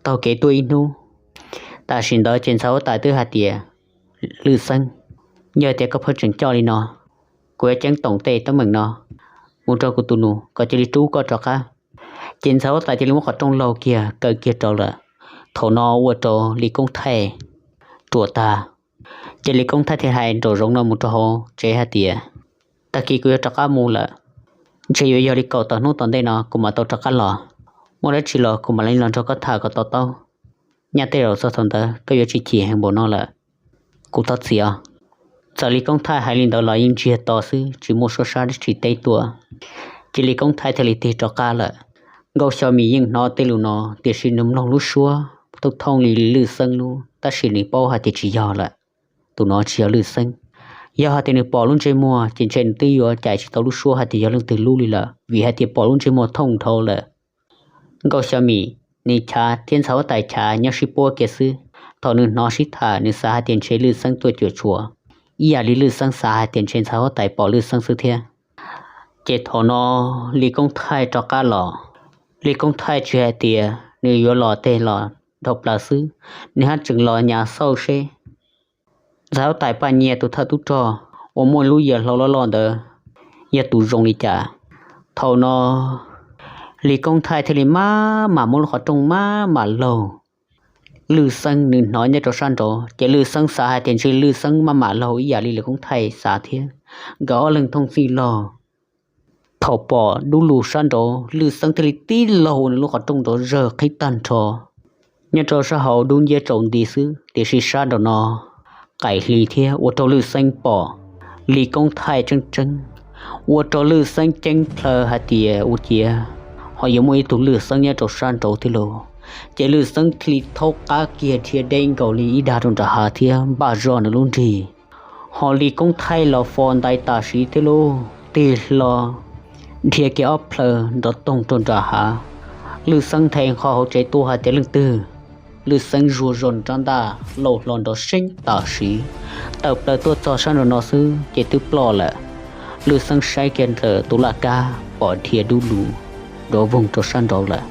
Taug kev tuaj ib hnub. Tam sim ntawd ces ntxhais huab tais twb hais tias, Lwj Xeeb, yog tias koj pheej tseem coj li no, kuv yuav ceeb toom tej teeb meem no mus rau kuv tus nus kom cia li rub koj rov qab. Ces ntxhais huab tais cia li muab qhov rooj laug kiag kaw kiag rau lawm. Thaum no ua rau Lis Koob Thaij ruam tag. Ces Lis Koob Thaij thiaj hais nraum zoov no mus rau hauv tsev hais tias, Tag kis kuv yuav rov qab mus lawm, ntshe yuav yog li kaum tawm hnub tom ntej no kuv mam tau rov qab los. Muaj dab tsi los kuv mam li los nrog koj tham kom to taub. Nyaj tej zaum txog thaum ntawd koj yuav tsis chim heev npaum no lawm. Kuv thov txim os. Txawm Lis Koob Thaij hais li ntawd los yeej ntsiag to xwb tsis muaj suab sab dab tsi teb tuaj. Ces Lis Koob Thaij thiaj li tig rov qab lawm. Nkauj Xyo Mim yeej hnov tej lus no tiam sis nws mloog lub suab thooj thooj li Lwj Xeeb lub tab sis nws paub hais tias tsis yog lawm. Tus no tsis yog Lwj Xeeb. Yog hais tias nws pom lub ntsej muag ces ntshe nws twb yuav cais tsis tau lub suab hais tias yog leej twg lub li lawm vim hais tias pom lub ntsej muag thooj dhau lawm. Nkauj Xyo Mim, nws chav thiab ntxhais huab tais chav nyob sib puab kiag xwb. Thaum nws hnov sib tham nws xav hais tias ntshe Lwj Xeeb tuaj cuam tshuam, ib yam li Lwj Xeeb xav hais tias ntshe ntxhais huab tais pom Lwj Xeeb xwb thiab. Ces thaum no Lis Koob Thaij rov qab los. Lis Koob Thaij tsis hais tias nws yuav los tej los dhau plaws xwb, nws haj tseem los nyas xauj seb ntxhais huab tais Paj Nyiag tus thawj tub rog uas muaj lub yias hlau loj loj ntawd yog tus zoo li cas. Thaum no Lis Koob Thaij thiaj li maj mam muab lub qhov rooj maj mam laug, Lwj Xeeb nws hnov nyob rau sab nraud ces Lwj Xeeb xav hais tias ntshe Lwj Xeeb maj mam laug ib yam li lwm koob thaij xav thiab. Nkawd ob leeg thooj txij log, thaum pom dub lug sab nraud Lwj Xeeb thiaj li tib laug ua nws lub qhov rooj nrov zawg qhib tag nrho. Nyob rau sab hauv dub nciab tsaus nti xwb tiam sis sab nraum no qaim hli thiab ua rau Lwj Xeeb pom li koob thaij tseeb tseeb, ua rau Lwj Xeeb ceeb plhaw hais tias ua ciav ho yuav muaj ib tug Lwj Xeeb nyob rau sab nraud thiab lauj. Ces Lwj Xeeb thiaj li thaub qab kiag dhia deb nkaus li ib dag rau nram hav thiab npaj zoj nws lub nrig, ho li koob thaij los fo ntais tam sim thiab lauj. Tig hlo dhia kiag ob plhaw nrov toog rau nram hav. Lwj Xeeb nthe nqho hauv tsev tuaj hais tias leej twg. Lwj Xeeb zuag zog nws rab ntaj laum hlo nrov seeb tam sim, tawm plaws tuaj txog sab nraum no xwb ces twb ploj lawm. Lwj Xeeb saib kiag ntawm tus laj kab pom dhia dub lug nrov voog rau sab nraud lawm.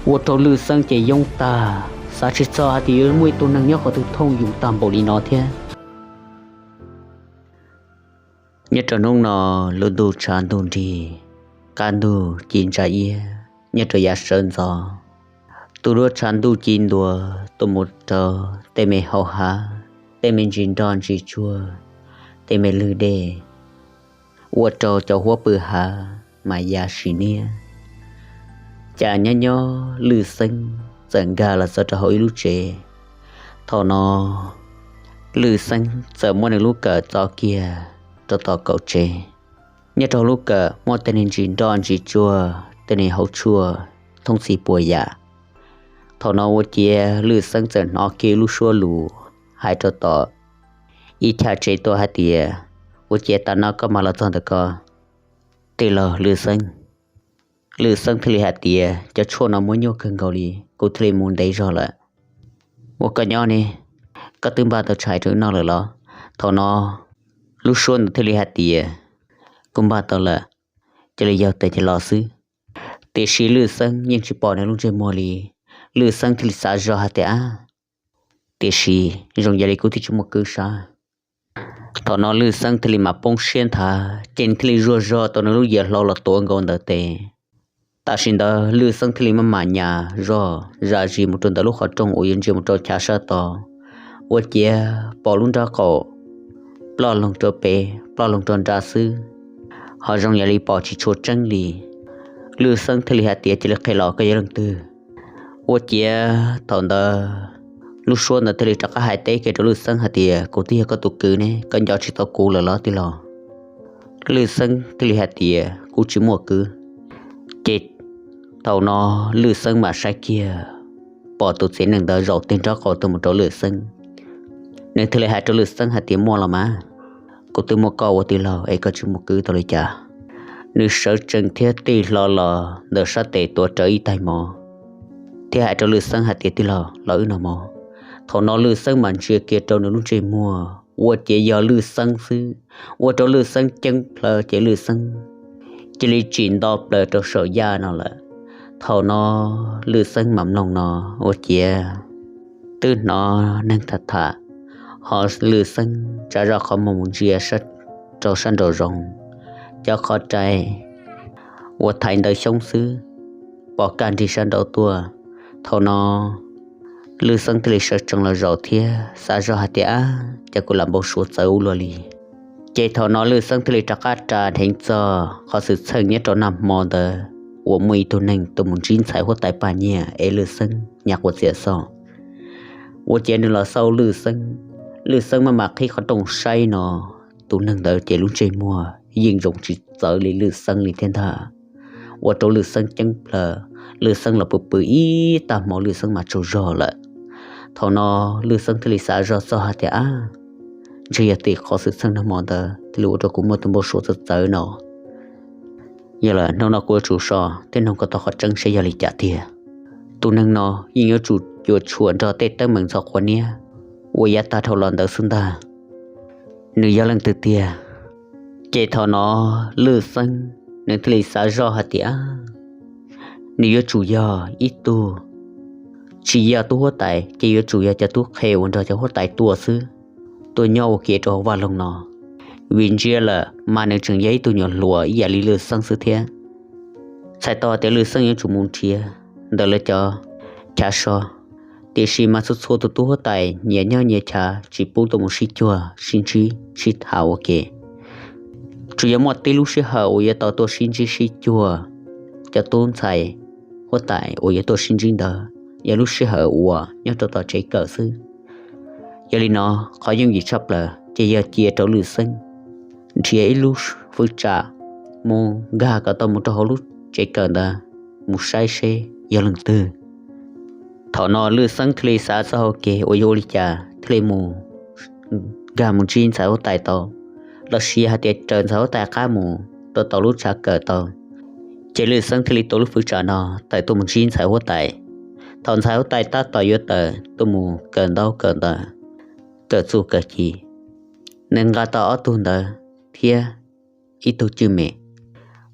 Ua rau Lwj Xeeb ces yoob tag, xav tsis txog hais tias yuav muaj ib tug neeg nyob qhov twg thooj yus tag npaum li no thiab. Nyob rau hnub no, lub ntuj tshav ntuj nrig, qab ntug ci ntsa iab nyob rau yav sawv ntxov. Tus duab tshav ntuj ci ntua tuaj mus rau tej me hauv hav, tej me ntsis nroj ntsis tsuag, tej me lwg dej, ua rau cov huab pw hav mas ya sim niab. Cas nyob nyob Lwj Xeeb txawm nkag los txog rau hauv ib lub tsev. Thaum no Lwj Xeeb txawm muab nws lub kawm txo kiag rau tom kaum tsev. Nyob rau lub kawm muaj tej niag ntsis nroj ntsis tsuag, tej niag hauv tshuaj thoob txhij puas yam. Thaum no ua ciav Lwj Xeeb txawm hnov kiag lub suab lus hais rau tom ib chaj tsev tuaj hais tias, ua ciav tas no koj mam los txog ntawm ko. Tij laug Lwj Xeeb. Lwj Xeeb thiaj li hais tias, cov tshuaj no muaj nyuaj kawg nkaus li, kuv thiaj li mus ntev zog lawm. Ua koj nyob ne, koj twb npaj tau tshais rau wb noj lawm los? Thaum no lub suab ntawd thiaj li hais tias, kuv npaj tau lawm, cia li yaug tes ces los xwb. Tiam sis Lwj Xeeb yeej tsis pom nws lub ntsej muag li. Lwj Xeeb thiaj li xav zoj hais tias, ab, tiam sis zoo yam li kuv twb tsis muaj kwv sab. Thaum no Lwj Xeeb thiaj li mam poob siab nthav ces nws thiaj li zuag zog tau nws lub yias hlau los tuav nkaus ntawd tes. Tam sim ntawd Lwj Xeeb thiaj li maj mam nyas zoj zam zis mus rau ntawm lub qhov rooj uas yuav ntsia mus rau chav sab tod. Ua ciav pom lub nraub qaum ploj loog rau pem ploj loog rau nrad xwb, ho zoo yam li pom tsis tshua tseeb li. Lwj Xeeb thiaj li hais tias, cia li qhia los koj yog leej twg. Ua ciav thaum ntawd lub suab ntawd thiaj li rov qab hais teb kiag rau Lwj Xeeb hais tias, kuv twb yog koj tus kwv ne, koj nco tsis tau kuv lawm los tij laug? Lwj Xeeb thiaj li hais tias, kuv tsis muaj kwv. Ces thaum no Lwj Xeeb mam saib kiag, pom tus txiv neej ntawd zaum tes nraub qaum tuaj mus rau Lwj Xeeb. Nws thiaj li hais rau Lwj Xeeb hais tias, muaj los mas, kuv twb muaj koj ua tij laug es koj tsis muaj kwv tau li cas? Nws sawv tsees thiab tig hlo los ntawm sab tes tuav rawv ib tais mov thiab hais rau Lwj Xeeb hais tias, tij laug, los wb noj mov. Thaum no Lwj Xeeb mam ntsia kiag rau nws lub ntsej muag ua ciav yog Lwj Xeeb xwb, ua rau Lwj Xeeb ceeb plhaw ces Lwj Xeeb cia li tsim nto plaws rau saum yaj no lawm. Thaum no Lwj Xeeb mam mloog no ua ciav twb hnov neeg tham tham, ho Lwj Xeeb tsa zoj qhov muag mus ntsia rau sab nraum zoov, cov qhov rai uas thaiv ntawv xyoob xwb pom kaj nrig sab nraud tuaj. Thaum no Lwj Xeeb thiaj li sawv tsees los zaum thiab xav zoj hais tias, ab, cas kuv lam npau suav txawv ua luaj li. Ces thaum no Lwj Xeeb thiaj li rov qab ras dheev txog qhov xwm txheej nyob rau nag hmo ntawd uas muaj ib tug neeg tuaj mus ntsib ntxhais huab tais Paj Nyiaj es Lwj Xeeb nyas quav txias xwb. Ua ciav nws los xauj Lwj Xeeb, Lwj Xeeb maj mam qhib qhov rooj saib no, tus neeg ntawd ces lub ntsej muag yeej zoo tsis txawv li Lwj Xeeb li thiab ntag. Ua rau Lwj Xeeb ceeb plhaw, Lwj Xeeb los pw pw ib tag hmo Lwj Xeeb mas tsaug zog lawm. Thaum no Lwj Xeeb thiaj li xav zoj txog hais tias, ab, ntshe yog tim qhov xwm txheej nag hmo ntawd thiaj li ua rau kuv muaj tus npau suav txawv txawv no. Yog lawm, hnub no kuv yuav tsum so thiab noog koj tau qhov tseeb seb yog li cas tiag. Tus neeg no yeej yuav tsum cuam tshuam nrog tej teeb meem ntxhov qhuav niab uas yav tag dhau los ntawd xwb ntag. Nws yog leej twg tiag? Ces thaum no Lwj Xeeb nws thiaj li xav zoj hais tias, nws yuav tsum yog ib tug, tsis yog tub huab tais ces yuav tsum yog cov tub qhe uas nrog cov huab tais tuaj xwb, tuaj nyob ua ke rau hauv vaj loog no. Vim ntsia lawm mas nws tseem yog ib tug nyuam hluas ib yam li Lwj Xeeb xwb thiab. Txhais tau tias Lwj Xeeb yuav tsum mus nrhiav ntawm lawv cov chav so Tiam sis mas txhua txhua tus tub huab tais nyias nyob nyias chav tsis pub tuaj mus sib cuag sib ntsib sib tham ua ke. Tsuas yog muaj tib lub sij hawm uas yuav tau tuaj sib ntsib sib cuag cov tub ntxhais huab tais uas yuav tuaj sib ntsib ntawd yog lub sij hawm uas nyob rau tom tsev kawm xwb. Yog li no, qhov yooj yim tshaj plaws ces yog cia rau Lwj Xeeb nrhiav ib lub fwv tsam mus nkag kom tau mus rau hauv lub tsev kawm ntawd mus saib seb yog leej twg. Thaum no Lwj Xeeb thiaj li xav txoj hau kev uas yuav ua li cas thiaj li mus nkag mus ntsib ntxhais huab tais tau, los sis hais tias raws ntxhais huab tais qab mus rau tom lub tshav kawm tau. Ces Lwj Xeeb thiaj li tua lub fwv tsam no tawm tuaj mus ntsib ntxhais huab tais. Thaum ntxhais huab tais tab tom yuav tawm tuaj mus kawm ntaub kawm ntawv, kawm txuj kawm ci, nws nqa tau ob tug ntawv thiab ib tug cwj mem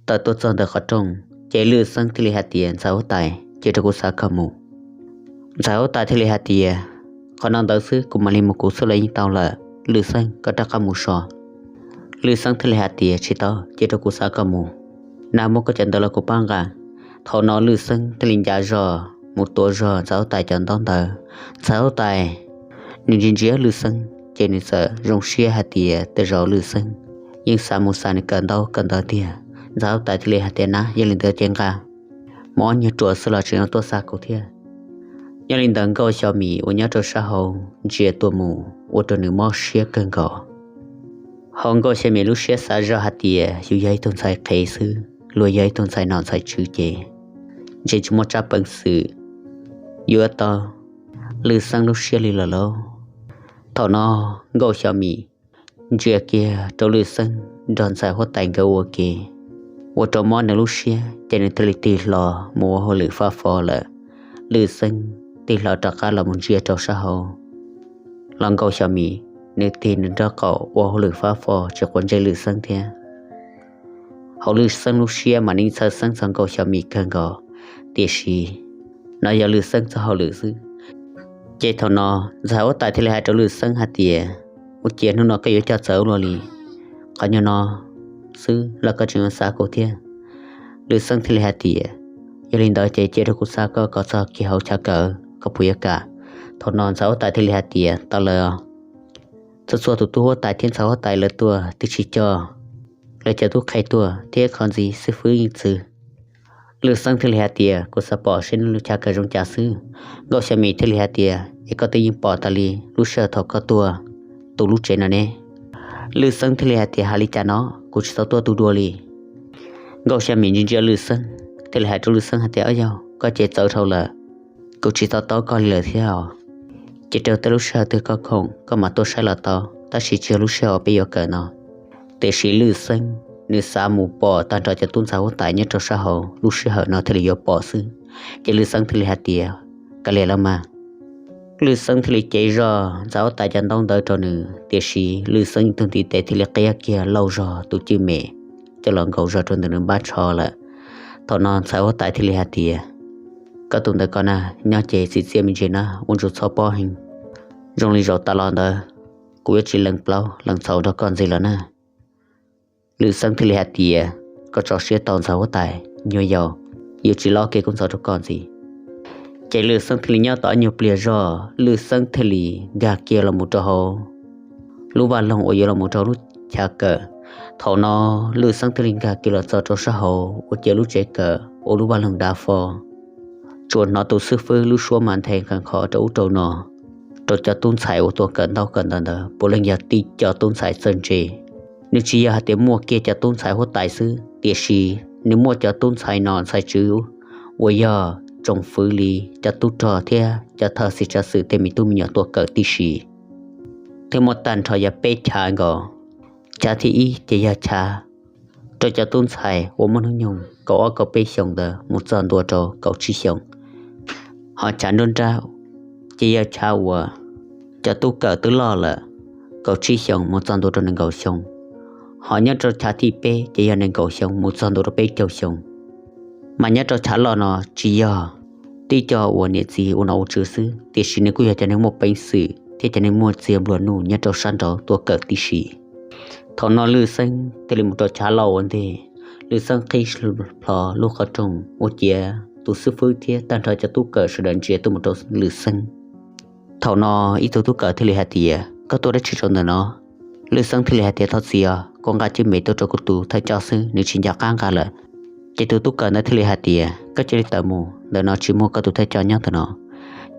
tawm tuaj txog ntawm qhov rooj. Ces Lwj Xeeb thiaj li hais tias, ntxhais huab tais, cia rau kuv xav kom mus. Ntxhais huab tais thiaj li hais tias, qhov no ntawd xwb kuv mam li mus kuv xwb los yeej tau lawm, Lwj Xeeb koj rov qab mus so. Lwj Xeeb thiaj li hais tias, tsis tau, cia rau kuv xav kom mus. Nag muab koj cov ntawv los kuv pab nqa. Thaum no Lwj Xeeb thiaj li ncav zog mus tuav zog ntxhais huab tais cov ntaub ntawv. Ntxhais huab tais nws ntsia ntsia Lwj Xeeb ces nws txawm zoo siab hais tias tej zaum Lwj Xeeb yeej xav mus xa nws kawm ntaub kawm ntawv tiag. Ntxhais huab tais thiaj li hais tias, nab, yog li ntawd ces nqa, mus ob nyuag ruam xwb los tseem yuav tuaj xa kuv thiab. Yog li ntawd Nkauj Xyaw Mim uas nyob rau sab hauv ntsia tuaj mus ua rau nws mob siab kawg nkaus. Hos Nkauj Xyaw Mim lub siab xav zog hais tias yus yog ib tug ntxhais qhev xwb, luag yog ib tug ntxhais nom ntxhais tswv ces ntshe tsis muaj tsab peev xwm yuav tau Lwj Xeeb lub siab li lawm lauj. Thaum no Nkauj Xyaw Mim ntsia kiag rau Lwj Xeeb nrog ntxhais huab tais nkawd ua ke, ua rau mob nws lub siab ces nws thiaj li tig hlo mus ua hauj lwm fab fo lawm. Lwj Xeeb tig hlo rov qab los mus ntsia rau sab hauv los Nkauj Xyaw Mim nws tig nws nraub qaum ua hauj lwm fab fo tsis quav ntsej Lwj Xeeb thiab. Hauv Lwj Xeeb lub siab mas nws txhawj xeeb txog Nkauj Xyaw Mim kawg nkaus, tiam sis no yog Lwj Xeeb txoj hauj lwm xwb. Ces thaum no ntxhais huab tais thiaj li hais rau Lwj Xeeb hais tias, ua ciav hnub no koj yuav coj txawv ua luaj li, qhov nyuag no xwb los koj tseem yuav xav kuv thiab. Lwj Xeeb thiaj li hais tias, yog li ntawd ces cia rau kuv xa koj kom txog kiag hauv chav kawm, koj puas yuav kam? Thaum no ntxhais huab tais thiaj li hais tias, tau lawm os. Txhua txhua tus tub huab tais thiab ntxhais huab tais lawv tuaj twb tsis coj lawv cov tub qhe tuaj thiab qhov ntxiv xib fwb yeej txwv. Lwj Xeeb thiaj li hais tias, kuv xav pom seb nej lub chav kawm zoo cas xwb. Nkauj Xyaw Mim thiaj li hais tias, es koj twb yeej pom tas li lub sij hawm thaum koj tuaj tus lub tsev no ne. Lwj Xeeb thiaj li hais tias, hais li cas no, kuv tsis tau tuaj tu dua li. Nkauj Xyaw Mim ntsia ntsia Lwj Xeeb thiaj li hais rau Lwj Xeeb hais tias, ob yog koj ces txawv dhau lawm, kuv tsis to taub koj li lawm thiab os. Ces rau tej lub sij hawm twg koj khoom koj mam tuaj saib los tau, tab sis tsis yog lub sij hawm peb yuav kawm no. Tiam sis Lwj Xeeb nws xav mus pom tag nrho cov tub ntxhais huab tais nyob rau sab hauv, lub sij hawm no thiaj li yuav pom xwb. Ces Lwj Xeeb thiaj li hais tias, kav liam los mas. Lwj Xeeb thiaj li cev zog ntxhais huab tais cov ntaub ntawv rau nws, tiam sis Lwj Xeeb ib tug ntiv tes thiaj li qia kiag lauj zog tus cwj mem coj los nkaus zog rau ntawm nws npab tsho lawm. Thaum no ntxhais huab tais thiaj li hais tias, koj tus ntawm ko na, nyob ces txim txiaj me ntsis na, ua ntsuj txhob pob heev. Zoo li zaum tas los ntawd kuv yuav tsis lees plaub lees txhaum nrog koj ntxiv lawm na. Lwj Xeeb thiaj li hais tias, koj tso siab tau ntxhais huab tais, nyuag yaus, yuav tsis loj kev kub ntxhov rau koj ntxiv. Ces Lwj Xeeb thiaj li nyob tau ib nyuag pliag zog, Lwj Xeeb thiaj li nkag kiag los mus rau hauv lub vaj loog uas yuav los mus rau lub chav kawm. Thaum no Lwj Xeeb thiaj li nkag kiag los txog rau sab hauv ua ciav lub tsev kawm ua lub vaj loog dav fo. Tsuas hnov tus xib fwb lub suab mas nthe nqhis nqhos rau ub rau no, rau cov tub ntxhais uas tuaj kawm ntaub kawm ntawv ntawd puav leej yog tib co tub ntxhais txawj ntse. Nws tsis yog hais tias muaj kiag cov tub ntxhais huab tais xwb, tiam sis nws muaj cov tub ntxhais nom ntxhais tswv uas yog tsoom fwv li cov tub rog thiab cov thawj xeev tsav xwm tej me tub me nyuam tuaj kawm tib si, thiab muaj tag nrho yog peb chav nkaus. Chav thib ib ces yog chav rau cov tub ntxhais uas muaj hnub nyoog kaum ob kaum peb xyoos ntawd mus txog ntua rau kaum tsib xyoos. Ho chav nruab nrab ces yog chav uas cov tub kawm twb loj lawm, kaum tsib xyoos mus txog ntua rau nees nkaum xyoo. Ho nyob rau chav thib peb ces yog nees nkaum xyoo mus txog ntua rau peb caug xyoo. Mas nyob rau chav loj no tsis yog tib co uas niam txiv ua nom ua tswv xwb, tiam sis nws kuj yog cov neeg muaj peev xwm thiab cov neeg muaj txiag nplua nuj nyob rau sab nraud tuaj kawm tib si. Thaum no Lwj Xeeb thiaj li mus rau chav loj ua ntej. Lwj Xeeb qhib plho lub qhov rooj ua ciav tus xib fwb thiab tag nrho cov tub kawm sawv daws ntsia tuaj mus rau Lwj Xeeb. Thaum no ib tug tub kawm thiaj li hais tias, koj tuaj dab tsi rau ntawm no? Lwj Xeeb thiaj li hais tias, thov txim os, kuv nqa Cwj Mem tuaj rau kuv tus thawj coj xwb, nws tsis nco qab nqa lawm. Ces tus tub kawm ntawd thiaj li hais tias, koj cia li tawm mus, ntawm no tsis muaj koj tus thawj coj nyob ntawm no.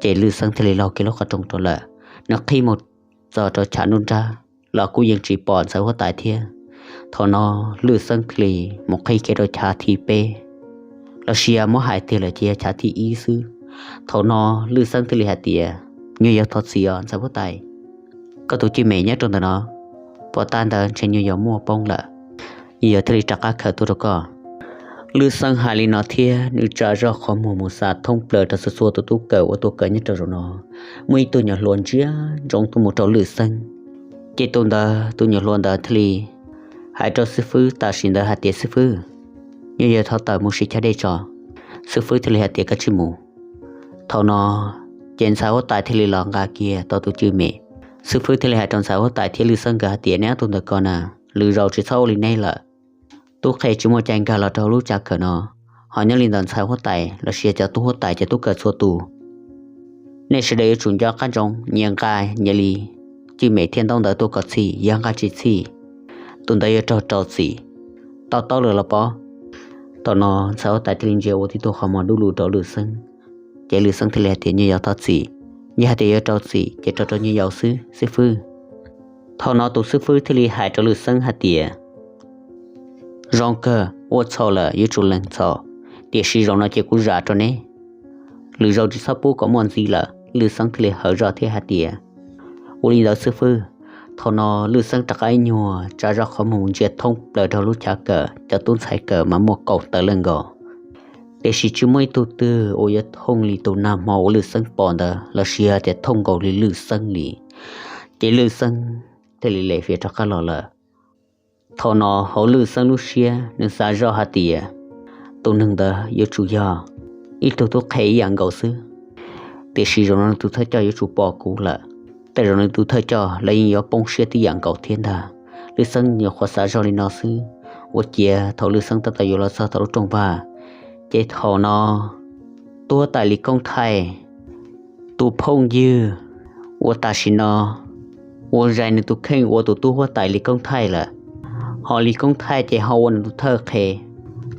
Ces Lwj Xeeb thiaj li laug kiag lub qhov rooj rau lawm. Nws qhib mus txog rau chav nruab nrab los kuj yeej tsis pom ntxhais huab tais thiab. Thaum no Lwj Xeeb thiaj li mus qhib kiag rau chav thib peb, los sis yog muab hais tiag lawm ces yog chav thib ib xwb. Thaum no Lwj Xeeb thiaj li hais tias, nyuag yaus, thov txim os ntxhais huab tais, koj tus Cwj Mem nyob rau ntawm no, pom tag ntawd ntshe nyuag yaus muaj poob lawm, nyuag yaus thiaj li rov qab khaws tuaj rau koj. Lwj Xeeb hais li no thiab nws tsa zog qhov muag mus xav thoob plaws rau txhua txhua tus tub kawm uas tuaj kawm nyob rau zaum no. Muaj ib tug nyuam hluas ntsia ntsoov tuaj mus rau Lwj Xeeb, ces tus ntawd, tus nyuam hluas ntawd thiaj li hais rau xib fwb tam sim ntawd hais tias, xib fwb, nyuag yaus, thov tawm mus sib chav dej tso. Xib fwb thiaj li hais tias, koj cia li mus. Thaum no ces ntxhais huab tais thiaj li los nqa kiag tau tus Cwj Mem. Xib fwb thiaj li hais rau ntxhais huab tais thiab Lwj Xeeb nkawd hais tias, neb ob tug ntawm ko na, lwm zaus tsis txhob ua li neb lawm. Tub qhe tsis muaj cai nkag los rau lub chav kawm no, ho nyob li ntawd ntxhais huab tais los sis cov tub huab tais, cov tub kawm txhua tus, nej sawv daws yuav tsum nco qab ntsoov nyias nqa nyias li Cwj Mem thiab ntaub ntawv tuaj kom txhij, yog nqa tsis txhij, tus ntawd yuav raug rau txim. Tau taub lawm los pob? Thaum no ntxhais huab tais thiaj li ntsia ua tib tug qhov muag dub lug rau Lwj Xeeb. Ces Lwj Xeeb thiaj li hais tias, nyuag yaus, thov txim, yog hais tias yuav rau txim ces rau rau nyuag yaus xwb xib fwb. Thaum no tus xib fwb thiaj li hais rau Lwj Xeeb hais tias, zoo kawg, ua txhaum lawm yuav tsum lees txhaum, tiam sis zaum no ces kuv zam rau neb, lwm zaus tsis txhob pub kom muaj ntxiv lawm. Lwj Xeeb thiaj li hawv zog thiab hais tias, ua li ntawd xib fwb. Thaum no Lwj Xeeb rov qab ib nyuag tsa zog qhov muag ntsia thoob plaws rau lub chav kawm, cov tub ntxhais kawm mas muaj kaum tawm leej nkaus, tiam sis tsis muaj ib tug twg uas yuav thooj li tus nag hmo uas Lwj Xeeb pom ntawd los sis yog tias thooj nkaus li Lwj Xeeb li. Ces Lwj Xeeb thiaj li lem fiav rov qab los lawm. Thaum no hauv Lwj Xeeb lub siab nws xav zoj hais tias, tus neeg ntawd yuav tsum yog ib tug tub qhe ib yam nkaus xwb, tiam sis zaum no nws tus thawj coj yuav tsum pom kuv lawm. Tej zaum nws tus thawj coj los yeej yuav poob siab tib yam nkaus thiab ntag. Lwj Xeeb nyuam qhuav xav zoj li no xwb, ua ciav thaum Lwj Xeeb tab tom yuav los txog tom lub rooj vag, ces thaum no tub huab tais Lis Koob Thaij, tus phooj ywg uas tam sim no ua zais nws tus kheej ua tus tub huab tais Lis Koob Thaij lawm, ho Lis Koob Thaij ces ho ua nws tus thawj qhe,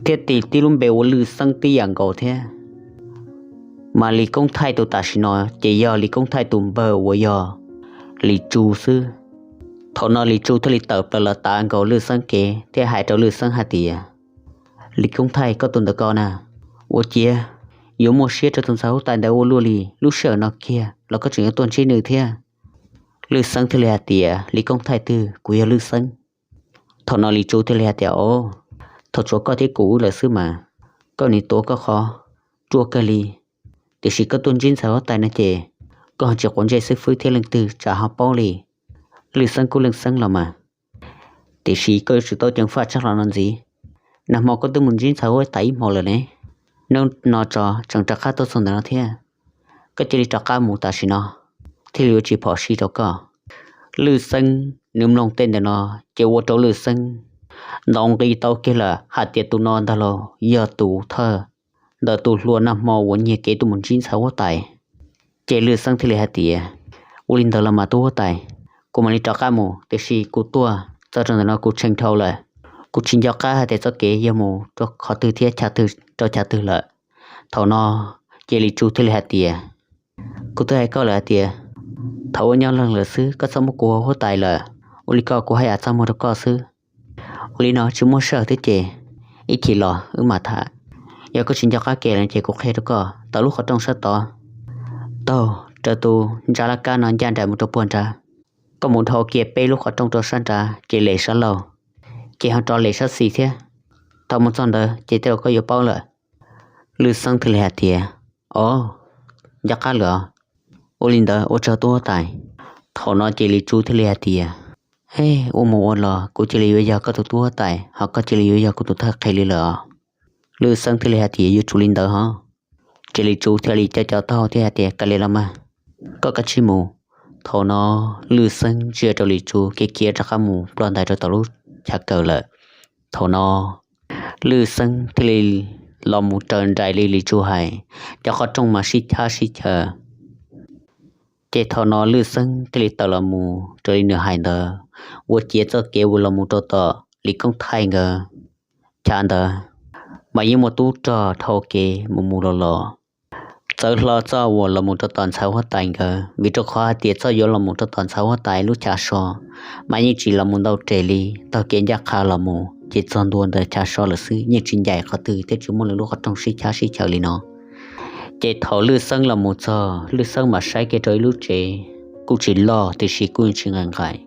thiab tis tib lub npe ua Lwj Xeeb tib yam nkaus thiab. Mas Lis Koob Thaij tus tam sim no ces yog Lis Koob Thaij tus npawg uas yog Lis Tsu xwb. Thaum no Lis Tsu thiaj li tawm plaws los tav nkaus Lwj Xeeb kev thiab hais rau Lwj Xeeb hais tias, Lis Koob Thaij, koj tus ntawm ko na, ua ciav yuav muaj siab rau tus ntxhais huab tais ntawd ua luaj li. Lub sij hawm no kiag los koj tseem yuav tuaj ntsib nws thiab? Lwj Xeeb thiaj li hais tias, Lis Koob Thaij twg? Kuv yog Lwj Xeeb. Thaum no Lis Tsu thiaj li hais tias, o, thaum tshuav koj thiab kuv wb lawm xwb mas, koj nim tuav koj qhov ruaj kawg li, tiam sis koj tuaj ntsib ntxhais huab tais no ces koj ho tsis quav ntsej xib fwb thiab leej twg tsam ho paub li. Lwj Xeeb kuj Lwj Xeeb los mas, tiam sis koj yuav tsum tau ceev faj tshaj qhov no ntxiv. Nag hmo koj twb mus ntsib ntxhais huab tais ib hmo lawm ne, hnub no tso tseem rov qab tuaj txog ntawm no thiab. Koj cia li rov qab mus tam sim no, thiaj li yuav tsis phom sij rau koj. Lwj Xeeb nws mloog tej ntawm no ces ua rau Lwj Xeeb ntaus nqi tau kiag lawm hais tias tus no ntag los yog tus thawj ntawm tus hluas nag hmo uas nyiag kev tuaj mus ntsib ntxhais huab tais. Ces Lwj Xeeb thiaj li hais tias, ua li ntawd los mas tub huab tais, kuv mam li rov qab mus, tiam sis kuv tuaj txog rau ntawm no kuv tshee dhau lawm, kuv tsis nco qab hais tias txoj kev yog mus rau qhov twg thiab chav twg rau chav twg lawm. Thaum no ces Lis Tsu thiaj li hais tias, kuv twb hais koj lawm hais tias thaum ua nyob leeg lawm xwb koj txhob muab kuv ua huab tais lawm, ua li ko kuv haj yam txaj muag rau koj xwb. Ua li no tsis muaj sij hawm thiab ces ib chim los wb mam tham. Yog koj tsis nco qab kev lawm ces kuv qhia rau koj, tau lub qhov rooj sab tod taug raws tus ntsa laj kab no ncaj nraim mus rau puag nrad. Koj mus dhau kiag peb lub qhov rooj rau sab nrad ces lem sab laug, ces ho rov lem sab xis thiab. Thaum mus txog ntawd ces tej zaum koj yuav paub lawm. Lwj Xeeb thiaj li hais tias, o, nco qab lawm os. Ua li ntawd ua tsaug tub huab tais. Thaum no ces Lis Tsu thiaj li hais tias, e, ua mus ua los kuv cia li yuav yog koj tus tub huab tais, ho koj cia li yuav yog kuv tus thawj qhe li lawm os. Lwj Xeeb thiaj li hais tias, yuav tsum li ntawd hos. Ces Lis Tsu thiaj li co co taug thiab hais tias, kav liam los mas, koj kav tsij mus. Thaum no Lwj Xeeb ntsia rau Lis Tsu khiav khiav rov qab mus ploj ntais rau tom lub chav kawm lawm. Thaum no Lwj Xeeb thiaj li los mus raws nraim li Lis Tsu hais, cov qhov rooj mas sib chab sib chaw. Ces thaum no Lwj Xeeb thiaj li tawm los mus raws li nws hais ntawd, ua ciav txoj kev uas los mus rau tom Lis Koob Thaij nkawd chav ntawd, mas yeej muaj tub rog dhau kev mus mus los los, txawv hlo txoj uas los mus rau tom ntxhais huab tais nkawd, vim rau qhov hais tias txoj yuav los mus rau tom ntxhais huab tais lub chav so mas yeej tsis los mus ntau res li, taug kev ncaj qha los mus ces txog ntua ntawm chav so lawm xwb, yeej tsis ncaim qhov twg thiab tsis muaj lwm lub qhov rooj sib chab sib chaws li no. Ces thaum Lwj Xeeb los mus txog, Lwj Xeeb mam saib kiag rau ib lub tsev, kuj tsis loj tiam sis kuj tsis nqaim nqaim.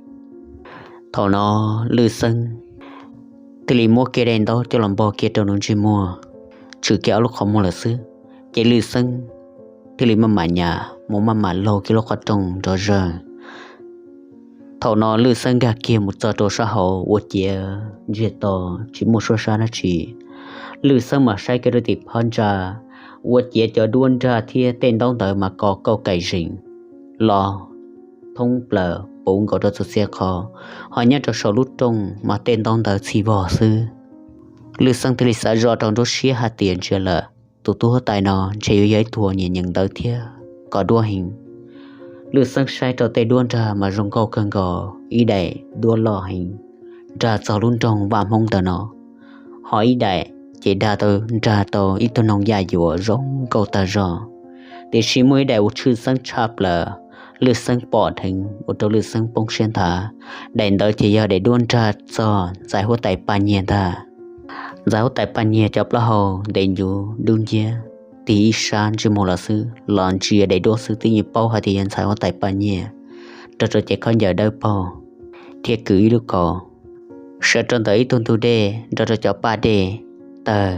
Thaum no Lwj Xeeb thiaj li muab kiag daim ntaub coj los npog kiag rau nws ntsej muag, tshwm kiag ob lub qhov muag lawm xwb. Ces Lwj Xeeb thiaj li maj mam nyas mus maj mam laug kiag lub qhov rooj nrov zawg. Thaum no Lwj Xeeb nkag kiag mus txog rau sab hauv ua ciav ntsiag to, tsis muaj suab sab dab tsi. Lwj Xeeb mam saib kiag rau tim phab ntsa, ua ciav cov duab nrag thiab tej ntaub ntawv mas kov kauj kaim zees los thoob plaws puv nkaus rau txhua txhia qhov, ho nyob rau saum lub rooj mas tej ntaub ntawv txhij vog xwb. Lwj Xeeb thiaj li xav zoj rau nruab siab hais tias ntsia lawm, tus tub huab tais no ntshe yuav yog ib tug nyiam nyeem ntawv thiab kov duab heev. Lwj Xeeb saib rau tej duab nrag mas zoo nkauj kawg nkaus, ib daim duab loj heev, nrag txog lub nroog Vaj Hmoob ntawm no, ho ib daim ces dag tau, nrag tau ib tug noog yaj yuam zoo nkauj tag zog. Tiam sis muaj ib daim uas tshwj xeeb tshaj plaws, Lwj Xeeb pom dheev ua rau Lwj Xeeb poob siab nthav. Daim ntawd ces yog daim duab nrag txog ntxhais huab tais Paj Nyiag ntag. Ntxhais huab tais Paj Nyiag cov plaub hau ntev ncuv dub nciab, tig ib sab ntsej muag los xwb, los ntsia daim duab xwb twb yeej paub hais tias yog ntxhais huab tais Paj Nyiag, nrog rau cev khaub ncaws dawb paug thiab kwv ib lub kaus. Sawv rau ntawm ib tug ntug dej nrog rau cov paj dej tawg,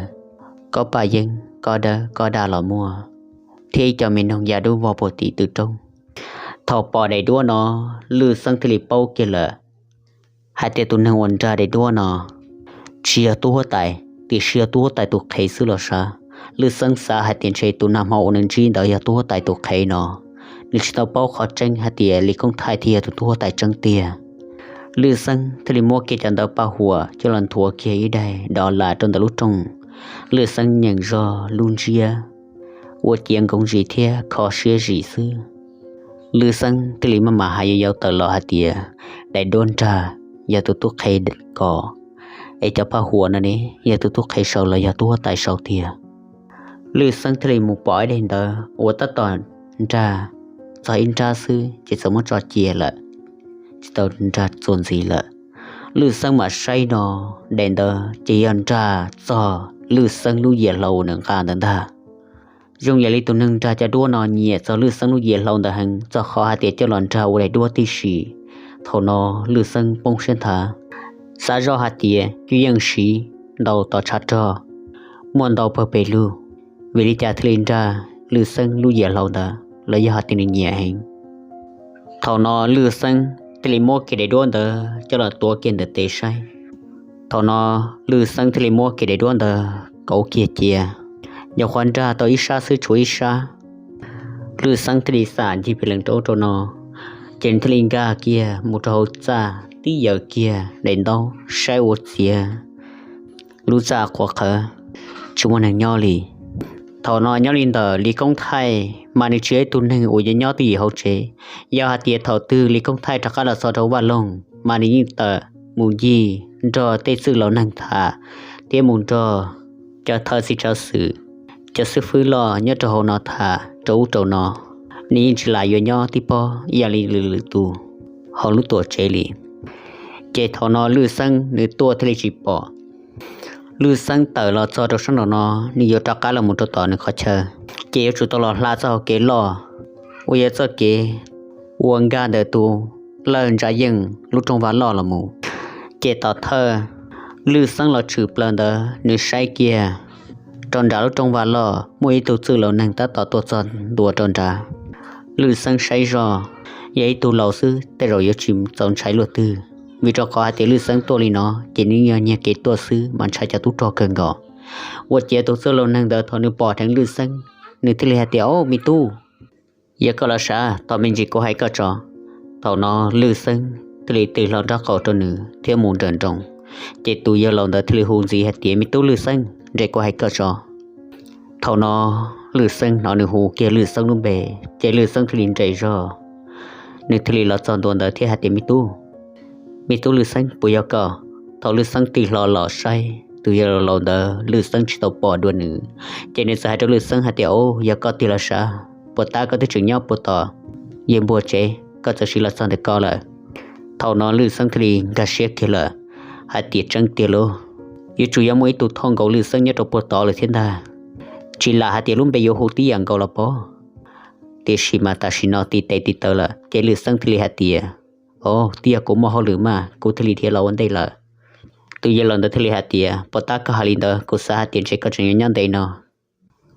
kob paj yeeb, kob dawb kob daj los muaj, thiab ib co me noog ya dub vog puag tim tw roob. Thaum pom daim duab no, Lwj Xeeb thiaj li paub kiag lawm hais tias tus neeg uas nrag daim duab no tsis yog tub huab tais, tiam sis yog tub huab tais tus qhev xwb los sav. Lwj Xeeb xav hais tias ntshe tus nag hmo uas nws ntsib ntawd yog tub huab tais tus qhev no, nws tsis tau paub qhov tseeb hais tias Lis Koob Thaij thiaj yog tus tub huab tais tseeb tiag. Lwj Xeeb thiaj li muab kiag cov ntawv paj huam coj los nthuav kiag ib daim dov las rau ntawm lub rooj. Lwj Xeeb nyeem zog lub ntsiab, ua ciav nkoov zis thiab kho siab zis xwb. Lwj Xeeb thiaj li maj mam hais yau yau tawm los hais tias, daim duab nrag yog tus tub qhev kov, es cov paj huam no ne yog tus tub qhev sau los yog tub huab tais sau tiag? Lwj Xeeb thiaj li mus pom ib daim ntawv uas tab tom nrag txog ib nrab xwb ces txawm muab tso cia lawm, tsis tau nrag txuas ntxiv lawm. Lwj Xeeb mam saib no, daim ntawd ces yog nrag txog Lwj Xeeb lub yias hlau uas nws nqa ntawd ntag. Zoo yam li tus neeg nrag cov duab no nyiam txog Lwj Xeeb lub yias hlau ntawd heev txog qhov hais tias coj los nrag ua daim duab tib si. Thaum no Lwj Xeeb poob siab nthav, xav zoj hais tias coj yeej siv ntau tom tshav rog, muaj ntau pawg pes lug, vim li cas thiaj li nrag Lwj Xeeb lub yias hlau ntawd los yog hais tias nws nyiam heev. Thaum no Lwj Xeeb thiaj li muab kiag daim duab ntawd coj los tuav kiag ntawm tes saib. Thaum no Lwj Xeeb thiaj li muab kiag daim duab ntawd kauv kiag cia, nyuam qhuav nrag tau ib sab xwb tshuav ib sab. Lwj Xeeb thiaj li xam ncig pes lees rau ub rau no, ces nws thiaj li nkag kiag mus rau hauv txaj tib yaws kiag daim ntaub saib ua ciav lub txaj qhuav qhawv, tsis muaj neeg nyob li. Thaum no nyob li ntawm Lis Koob Thaij mas nws tsis yog ib tug neeg uas yuav nyob twj ywm hauv tsev. Yog hais tias thaum twg Lis Koob Thaij rov qab los txog rau Vaj Loog mas nws yeej tawm mus ncig nrog tej txwj laus neeg tham thiab mus nrog cov thawj txiv tsav xwm, cov xib fwb loj nyob rau hauv no tham rau ub rau no. Nws yeej tsis lam yuav nyob tib pob ib yam li lwm lwm tus hauv lub tuam tsev li. Ces thaum no Lwj Xeeb nws tuaj thiaj li tsis pom. Lwj Xeeb tawm los txog rau sab nraum no, nws yuav rov qab los mus rau tom nws qhov chaw, ces yuav tsum tau los hla txoj hau kev loj uas yog txoj kev uas nkag ntawm tus lawj ntsa yeej lub rooj vag loj los mus. Ces tom thawj Lwj Xeeb los tshwm plaws ntawd nws saib kiag rau nram lub rooj vag loj muaj ib tug txwj laus neeg tab tom tuaj txog ntua rau nrad. Lwj Xeeb saib zoj yog ib tug laus xwb tej zaum yuav tsis txaus ntshai luaj twg, vim rau qhov hais tias Lwj Xeeb tuaj li no ces nws yog nyiag kev tuaj xwb mas ntshai cov tub rog kawg nkaus. Ua ciav tus txwj laus neeg ntawd thaum nws pom dheev Lwj Xeeb, nws thiaj li hais tias, Au me tub, yog koj los sav, tos me ntsis kuv hais koj tso. Thaum no Lwj Xeeb thiaj li tig hlo nraub qaum rau nws thiab mus nrawm nroos. Ces tus yawg laus ntawd thiaj li hu ntxiv hais tias, Me tub Lwj Xeeb, nres kuv hais koj tso. Thaum no Lwj Xeeb hnov nws hu kiag Lwj Xeeb lub npe, ces Lwj Xeeb thiaj li nres zog Nws thiaj li los txog ntua ntawd thiab hais tias, Me tub, me tub Lwj Xeeb, puas yog koj? Thaum Lwj Xeeb tig hlo los saib tus yawg laus ntawd, Lwj Xeeb tsis tau pom dua nws, ces nws txawm hais rau Lwj Xeeb hais tias, Au, yog koj tiag los sav? Puag ta koj twb tseem nyob puag tom yawg npua tsev, koj txawm sim los txog ntawm ko lawm. Thaum no Lwj Xeeb thiaj li nkag siab kiag lawm hais tias, Tseeb tiag lauj, yuav tsum yog muaj ib tug thauj nkaus Lwj Xeeb nyob rau puag tod lawm thiab ntag. Tsis lam hais tias lub npe yuav hu tib yam nkaus los pob. Tiam sis mas tam sim no tiv tes tiv taw lawm, ces Lwj Xeeb thiaj li hais tias, Au, twb yog kuv muaj hauj lwm mas kuv thiaj li dhia los ua ntej lawm. Tus yawg laus ntawd thiaj li hais tias, Puag ta koj hais li ntawd, kuv xav hais tias ntshe koj tseem yuav nyob ntev no,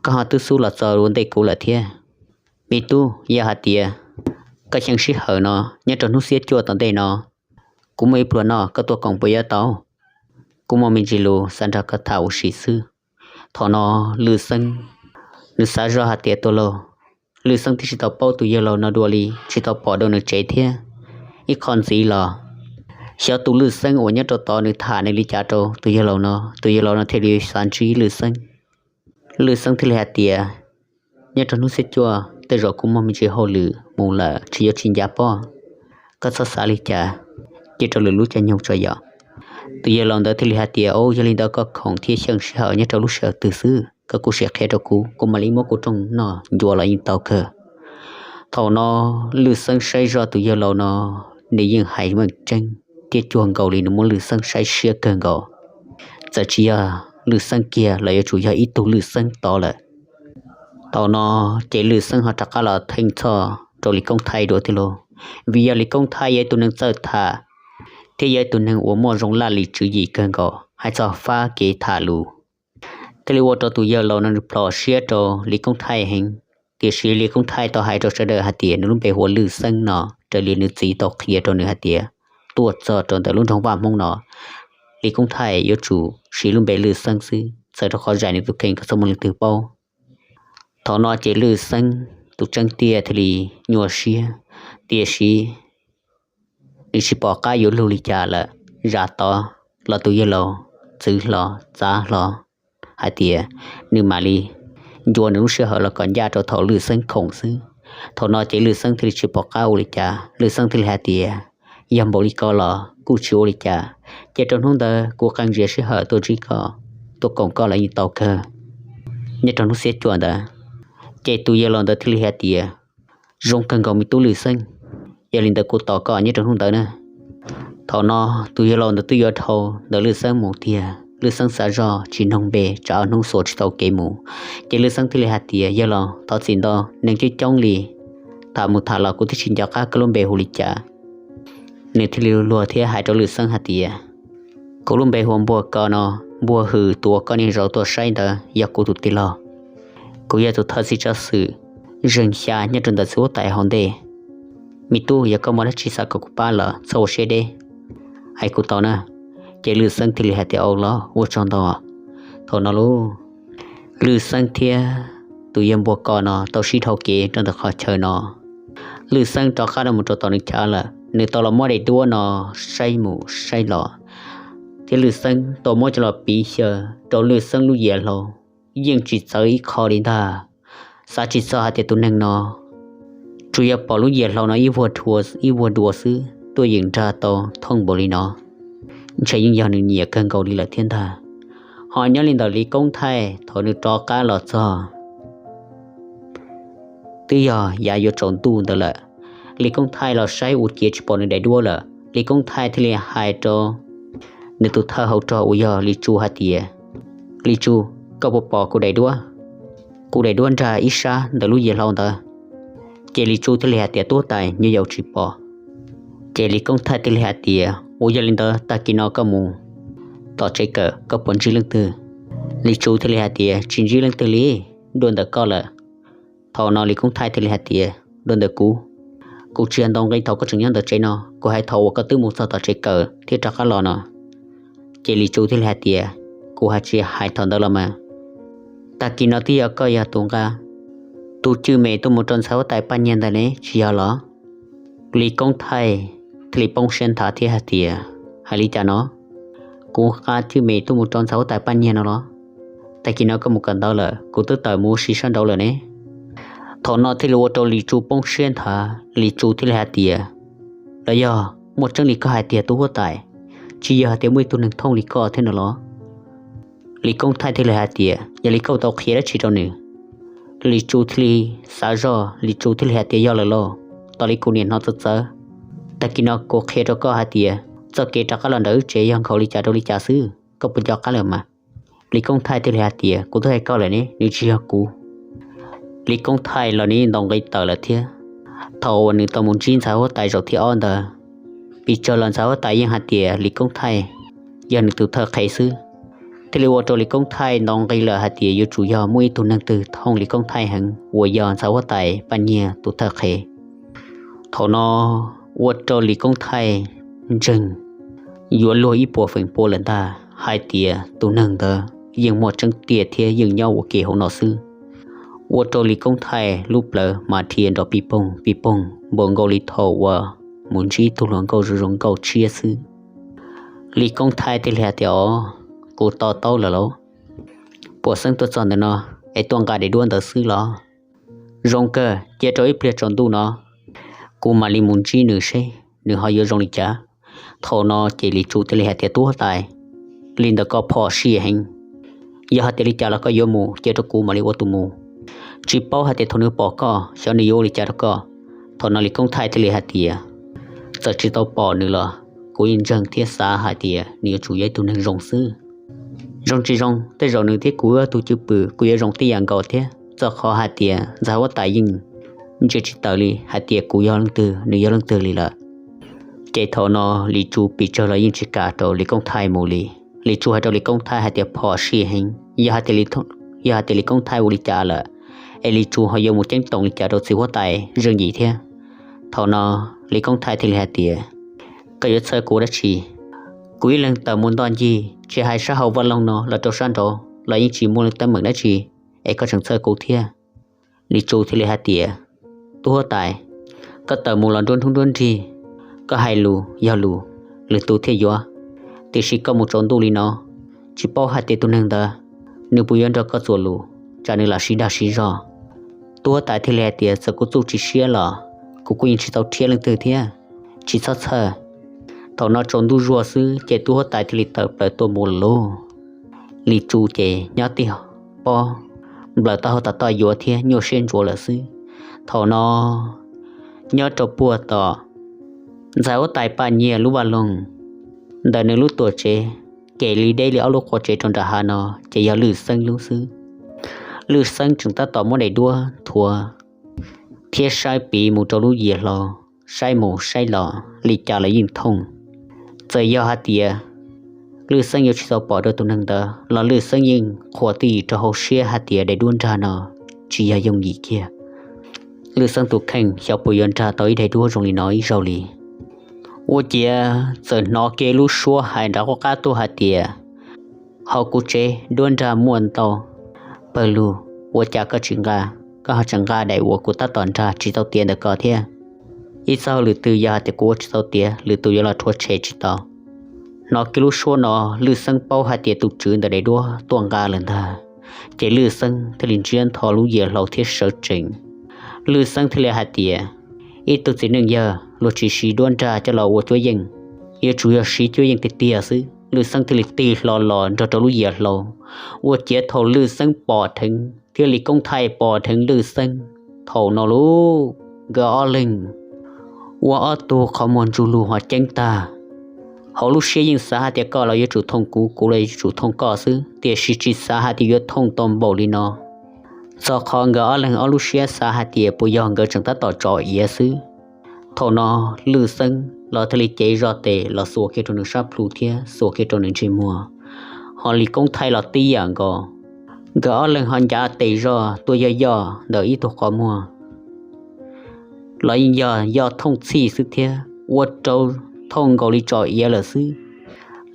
koj ho twb xub los txog ua ntej kuv lawm thiab. Me tub, yog hais tias koj xyeej sij hawm no, nyob rau hnub xiab cuaj tom ntej no, kuv muaj ib pluag noj, koj tuaj koom puas yuav tau? Kuv muaj me ntsis lus xav nrog koj tham ua si xwb. Thaum no Lwj Xeeb nws xav zoj hais tias, Tuag lauj, Lwj Xeeb twb tsis tau paub tus yawg laus no dua li, tsis tau pom dua nws tsev thiab. Ib qho ntxiv los xyov tus Lwj Xeeb uas nyob rau tod nws tham nws li cas rau tus yawg laus no, tus yawg laus no thiaj li xav ntsib Lwj Xeeb. Lwj Xeeb thiaj li hais tias, Nyob rau hnub xiab cuaj tej zaum kuv muaj me ntsis hauj lwm mus lawm, tsis yuav tsis ncav pob. Koj txhob xav li cas, cia rau lwm lub caij nyoog tso yom. Tus yawg laus ntawd thiaj li hais tias, Au, yog li ntawd koj khoom thiab xyeej sij hawm nyob rau lub sij hawm twg xwb, koj kuj sim qhia rau kuv, kuv mam li muab kuv rooj noj ncua los yeej tau kawg. Thaum no Lwj Xeeb saib zoj tus yawg laus no, nws yeej hais meej tseeb thiab cuag nkaus li nws muab Lwj Xeeb saib siab kawg nkaus. Txawm tsis yog Lwj Xeeb kiag los yuav tsum yog ib tug Lwj Xeeb tod lawm. Thaum no ces Lwj Xeeb ho rov qab los theej txhoj rau Lis Koob Thaij dua thiab lauj, vim yog Lis Koob Thaij yog ib tug neeg txawj tham thiab yog ib tug neeg uas muaj zoo laj lim tswv yim kawg nkaus, hais txog fab kev tham lus thiaj li ua rau tus yawg laus no nws plhom siab rau Lis Koob Thaij heev. Tiam sis Lis Koob Thaij tau hais rau sawv daws hais tias nws lub npe hu ua Lwj Xeeb no, raws li nws txiv tau qhia rau nws hais tias tuaj txog rau ntawm lub nroog Vaj Hmoob no, Lis Koob Thaij yuav tsum siv lub npe Lwj Xeeb xwb, txawm rau qhov zais nws tus kheej kom txhob muaj leej twg paub. Thaum no ces Lwj Xeeb tus tseeb tiag thiaj li nyuaj siab, tiam sis nws tsis pom qab yuav lug li cas lawm. Zam tod los tus yawg laus txwv hlo txav hlo hais tias nws mam li ncua nws lub sij hawm los kom ncaj rau thaum Lwj Xeeb khoom xwb. Thaum no ces Lwj Xeeb thiaj li tsis pom qab ua li cas, Lwj Xeeb thiaj li hais tias, Yog npaum li ko los kuj tsis ua li cas, ces rau hnub ntawd kuv qee ntsis sij hawm tuaj ntsib koj, tuaj koom koj los yeej tau kawg. Nyob rau hnub xiab cuaj ntawd, ces tus yawg laus ntawd thiaj li hais tias, Zoo kawg nkaus me tub Lwj Xeeb, yog li ntawd kuv tos koj nyob rau hnub ntawd na. Thaum no tus yawg laus ntawd twb yuav dhau ntawm Lwj Xeeb mus tiag, Lwj Xeeb xav zoj tsis noog npe, tsam hnub xuas tsis tau kev mus. Ces Lwj Xeeb thiaj li hais tias, Yawg laus, thov txim ntau, neeg coob coob li, tham mus tham los kuv twb tsis nco qab koj lub npe hu li cas. Nws thiaj li luag thiab hais rau Lwj Xeeb hais tias, Kuv lub npe hu ua Npuag Ko no, Npuag Hwm tus uas koj niaj zaus tuaj saib ntawd yog kuv tus tij laug. Kuv yog tus thawj txiv tsav xwm zeeg xya nyob rau ntawm txiv huab tais hauv ntej. Me tub, yog koj muaj dab tsi xav kom kuv pab los txhob ua siab deb, hais kuv tau na. Ces Lwj Xeeb thiaj li hais tias, Au los, ua tsaug ntau. Thaum no lauj, Lwj Xeeb thiab tus yawg Npuag Ko no tau sib dhau kev rau ntawm qhov chaw no. Lwj Xeeb rov qab los mus rau tom nws chav lawm, nws tau los muab daim duab no saib mus saib los, thiab Lwj Xeeb tau muab coj los piv xyaw rau Lwj Xeeb lub yias hlau, yeej tsis txawv ib qho li ntag. Xav tsis txog hais tias tus neeg no tsuas yog pom lub yias hlau no ib vuag dua xwb tuaj yeem nrag tau thooj npaum li no, ntshe yeej yog nws nyiam kawg nkaus li lawm thiab ntag. Ho nyob li ntawm Lis Koob Thaij thaum nws rov qab los txog twb yog yav yuav tsaus ntuj ntawd lawm. Lis Koob Thaij los saib ua ciav tsis pom nws daim duab lawm, Lis Koob Thaij thiaj li hais rau nws tus thawj hauv rog uas yog Lis Tsu hais tias, Lis Tsu, koj puas pom kuv daim duab? Kuv daim duab nrag ib sab ntawm lub yias hlau ntawd. Ces Lis Tsu thiaj li hais tias, Tub tais, nyuam yaus tsis pom. Ces Lis Koob Thaij thiaj li hais tias, Ua yog li ntawd tag kis no koj mus tom tsev kawm koj puas ntsib leej twg? Lis Tsu thiaj li hais tias, Tsis ntsib leej twg li, dua ntawm koj lawm. Thaum no Lis Koob Thaij thiaj li hais tias, Dua ntawm kuv? Kuv tsis yog ntaus nqi thaum koj tseem nyob ntawm tsev no, kuv hais thaum uas koj twb mus txog tom tsev kawm thiab rov qab los no. Ces Lis Tsu thiaj li hais tias, Kuv hais tsis hais thaum ntawd los mas. Tag kis no twb yog koj yog tus nqa tus cwj me tuaj mus rau ntxhais huab tais Paj Nyiag ntawd ne, tsis yog los? Lis Koob Thaij thiaj li poob siab nthav thiab hais tias, Hais li cas no? Kuv nqa cwj me tuaj mus rau ntxhais huab tais Paj Nyiag no los? Tag kis no koj mus kawm ntawv lawm, kuv twb tawm mus ua si sab nraud lawm ne. Thaum no thiaj li ua rau Lis Tsu poob siab nthav, Lis Tsu thiaj li hais tias, los yog muaj tseeb li koj hais tiag tub huab tais, tsis yog hais tias muaj ib tug neeg thooj li koj thiab no los? Lis Koob Thaij thiaj li hais tias, yog li koj tau qhia dab tsi rau nws? Lis Tsu thiaj li xav zoj, Lis Tsu thiaj li hais tias, yog lawm lauj, tos li kuv niam hnov txawv txawv, tag kis no kuv qhia rau koj hais tias txoj kev rov qab los nram wb tsev yog nkhaus li cas rau li cas xwb, koj puas nco qab lawm mas? Lis Koob Thaij thiaj li hais tias, kuv twb hais koj lawm ne, nws tsis yog kuv. Lis Koob Thaij los nws ntaus nqi tawm lawm thiab. Thaum uas nws tau mus ntsib ntxhais huab tais zaum thib ob ntawd, pes tsawg los ntxhais huab tais yeej hais tias Lis Koob Thaij yog nws tus thawj qhev xwb, thiaj li ua rau Lis Koob Thaij ntaus nqi lawm hais tias yuav tsum yog muaj ib tug neeg twg thooj Lis Koob Thaij heev uas yog ntxhais huab tais Paj Nyiag tus thawj qhev. Thaum no ua rau Lis Koob Thaij ntseeg yuav luag ib puas feem pua lawm ntag hais tias tus neeg ntawd yeej muaj tseeb tiag thiab yeej nyob ua ke hauv no xwb. Ua rau Lis Koob Thaij lub plawv mas dhia nrov pij poog pij poog npaum nkaus li thaum uas mus ntsib tug hluas nkauj zoo zoo nkauj tshiab xwb. Lis Koob Thaij thiaj li hais tias, o, kuv to taub lawm lauj. Puas xeeb tuaj txog ntawm no es tuaj nqa daim duab ntawd xwb los? Zoo kawg, cia rau ib pliag tsaus ntuj no kuv mam li mus ntsib nws seb nws ho yuav zoo li cas. Thaum no ces Lis Tsu thiaj li hais tias, tub huab tais, li ntawd koj phom sij heev. Yog hais tias li cas los koj yuav mus cia rau kuv mam li ua tus mus. Tsis paub hais tias thaum nws pom koj xyov nws yuav ua li cas rau koj. Thaum no Lis Koob Thaij thiaj li hais tias, txawm tsis tau pom nws los kuv yeej ntseeg thiab xav hais tias nws yuav tsum yog ib tug neeg zoo xwb. Zoo tsis zoo tej zaum nws thiab kuv wb ob tug cwj pwm kuj yuav zoo tib yam nkaus thiab, txog qhov hais tias ntxhais huab tais yeej ntsia tsis tawm li hais tias kuv yog leej twg nws yog leej twg li lawm. Ces thaum no Lis Tsu pes tsawg los yeej tsis kam rau Lis Koob Thaij mus li. Lis Tsu hais rau Lis Koob Thaij hais tias phom sij heev, yog hais tias Lis Koob Thaij ua li cas lawm es Lis Tsu ho yuav mus ceeb toom li cas rau txiv huab tais Zeej Yim thiab. Thaum no Lis Koob Thaij thiaj li hais tias, koj yuav txhawj kuv dab tsi? Kuv ib leeg tawm mus ntoj ncig tsis hais sab hauv vaj loog no los rau sab nraud los yeej tsis muaj leej teeb meem dab tsi, es koj tseem txhawj kuv thiab? Lis Tsu thiaj li hais tias, tub huab tais, koj tawm mus los nruab hnub nruab nrig, koj hais lus yog lus, lwm tus thiaj yuav. Tiam sis koj mus tsaus ntuj li no, tsis paub hais tias tus neeg ntawd nws puas yuav nrog koj txuas lus, tsam nws lam siv dag siv zog. Tub huab tais thiaj li hais tias, txawm kuv txuj tsis siab los kuv kuj yeej tsis tau rhiab leej twg thiab, tsis txhob txhawj. Thaum no tsaus ntuj zuag xwb ces tub huab tais thiaj li tawm plaws tuaj mus lawm lauj. Lis Tsu ces nyob tij pob nplawm taub hau tas toj yuav thiab nyuaj siab ntsuav lawm xwb. Thaum no nyob rau puag tom ntxhais huab tais Paj Nyiag lub vaj loog, ntawm nws lub tuam tsev, kem li deb li ob lub qua tsev rau nram hav no ces yog Lwj Xeeb lub xwb. Lwj Xeeb tseem tab tom muab daim duab nthuav thiab saib piv mus rau lub yias hlau, saib mus saib los li cas los yeej thooj. Txawm yog hais tias Lwj Xeeb yuav tsis tau pom rau tus neeg ntawd los Lwj Xeeb yeej qhuas twj ywm rau hauv siab hais tias daim duab nrag no tsis yog yooj yim kiag. Lwj Xeeb tus kheej xyov puas yuav nrag tau ib daim duab zoo li no ib zaug li. Ua ciav txawm hnov kiag lub suab hais nram qab qab tuaj hais tias, hauv kuv tsev duab nrag muaj ntau pawg lug, ua cas koj tsis nqa, koj ho tseem nqa daim uas kuv tab tom nrag tsis tau tiav ntawm ko thiab? Ib txoj hauj lwm twg yog hais tias kuv ua tsis tau tiav, lwm tus yuav los rhuav tshem tsis tau. Hnov kiag lub suab no, Lwj Xeeb paub hais tias tus tswv ntawm daim duab tuaj nqa lawm ntag. Ces Lwj Xeeb thiaj li ntsiab ntho lub yias hlau thiab sawv tsees. Lwj Xeeb thiaj li hais tias, ib tug txiv neej yawg luag tsis siv duab nrag coj los ua cuab yeej, yuav tsum yog siv cuab yeej tiag tiag xwb. Lwj Xeeb thiaj li tig hlo los nrog rau lub yias hlau. Ua ciav thaum Lwj Xeeb pom dheev thiab Lis Koob Thaij pom dheev Lwj Xeeb, thaum no lauj, nkawd ob leeg ua ob tug qhov muag ntsuj lug ho ceeb tag. Hauv lub siab yeej xav hais tias koj los yuav tsum thooj kuv, kuv los yuav tsum thooj koj xwb, tiam sis tsis xav hais tias yuav thooj tau npaum li no. Txog qhov nkawd ob leeg ob lub siab xav hais tias puas yog nkawd tseem tab tom tso iav xwb. Thaum no Lwj Xeeb los thiaj li cev zoj tes los xuas kiag rau nws sab plhu thiab xuas kiag rau nws ntsej muag. Ho Lis Koob Thaij los tib yam nkaus, nkawd ob leeg ho ncav tes zoj tuaj yoj yoj ntawm ib tug qhov muag los yeej yog yoj thooj txhij xwb thiab, ua rau thooj nkaus li tso iav lawm xwb.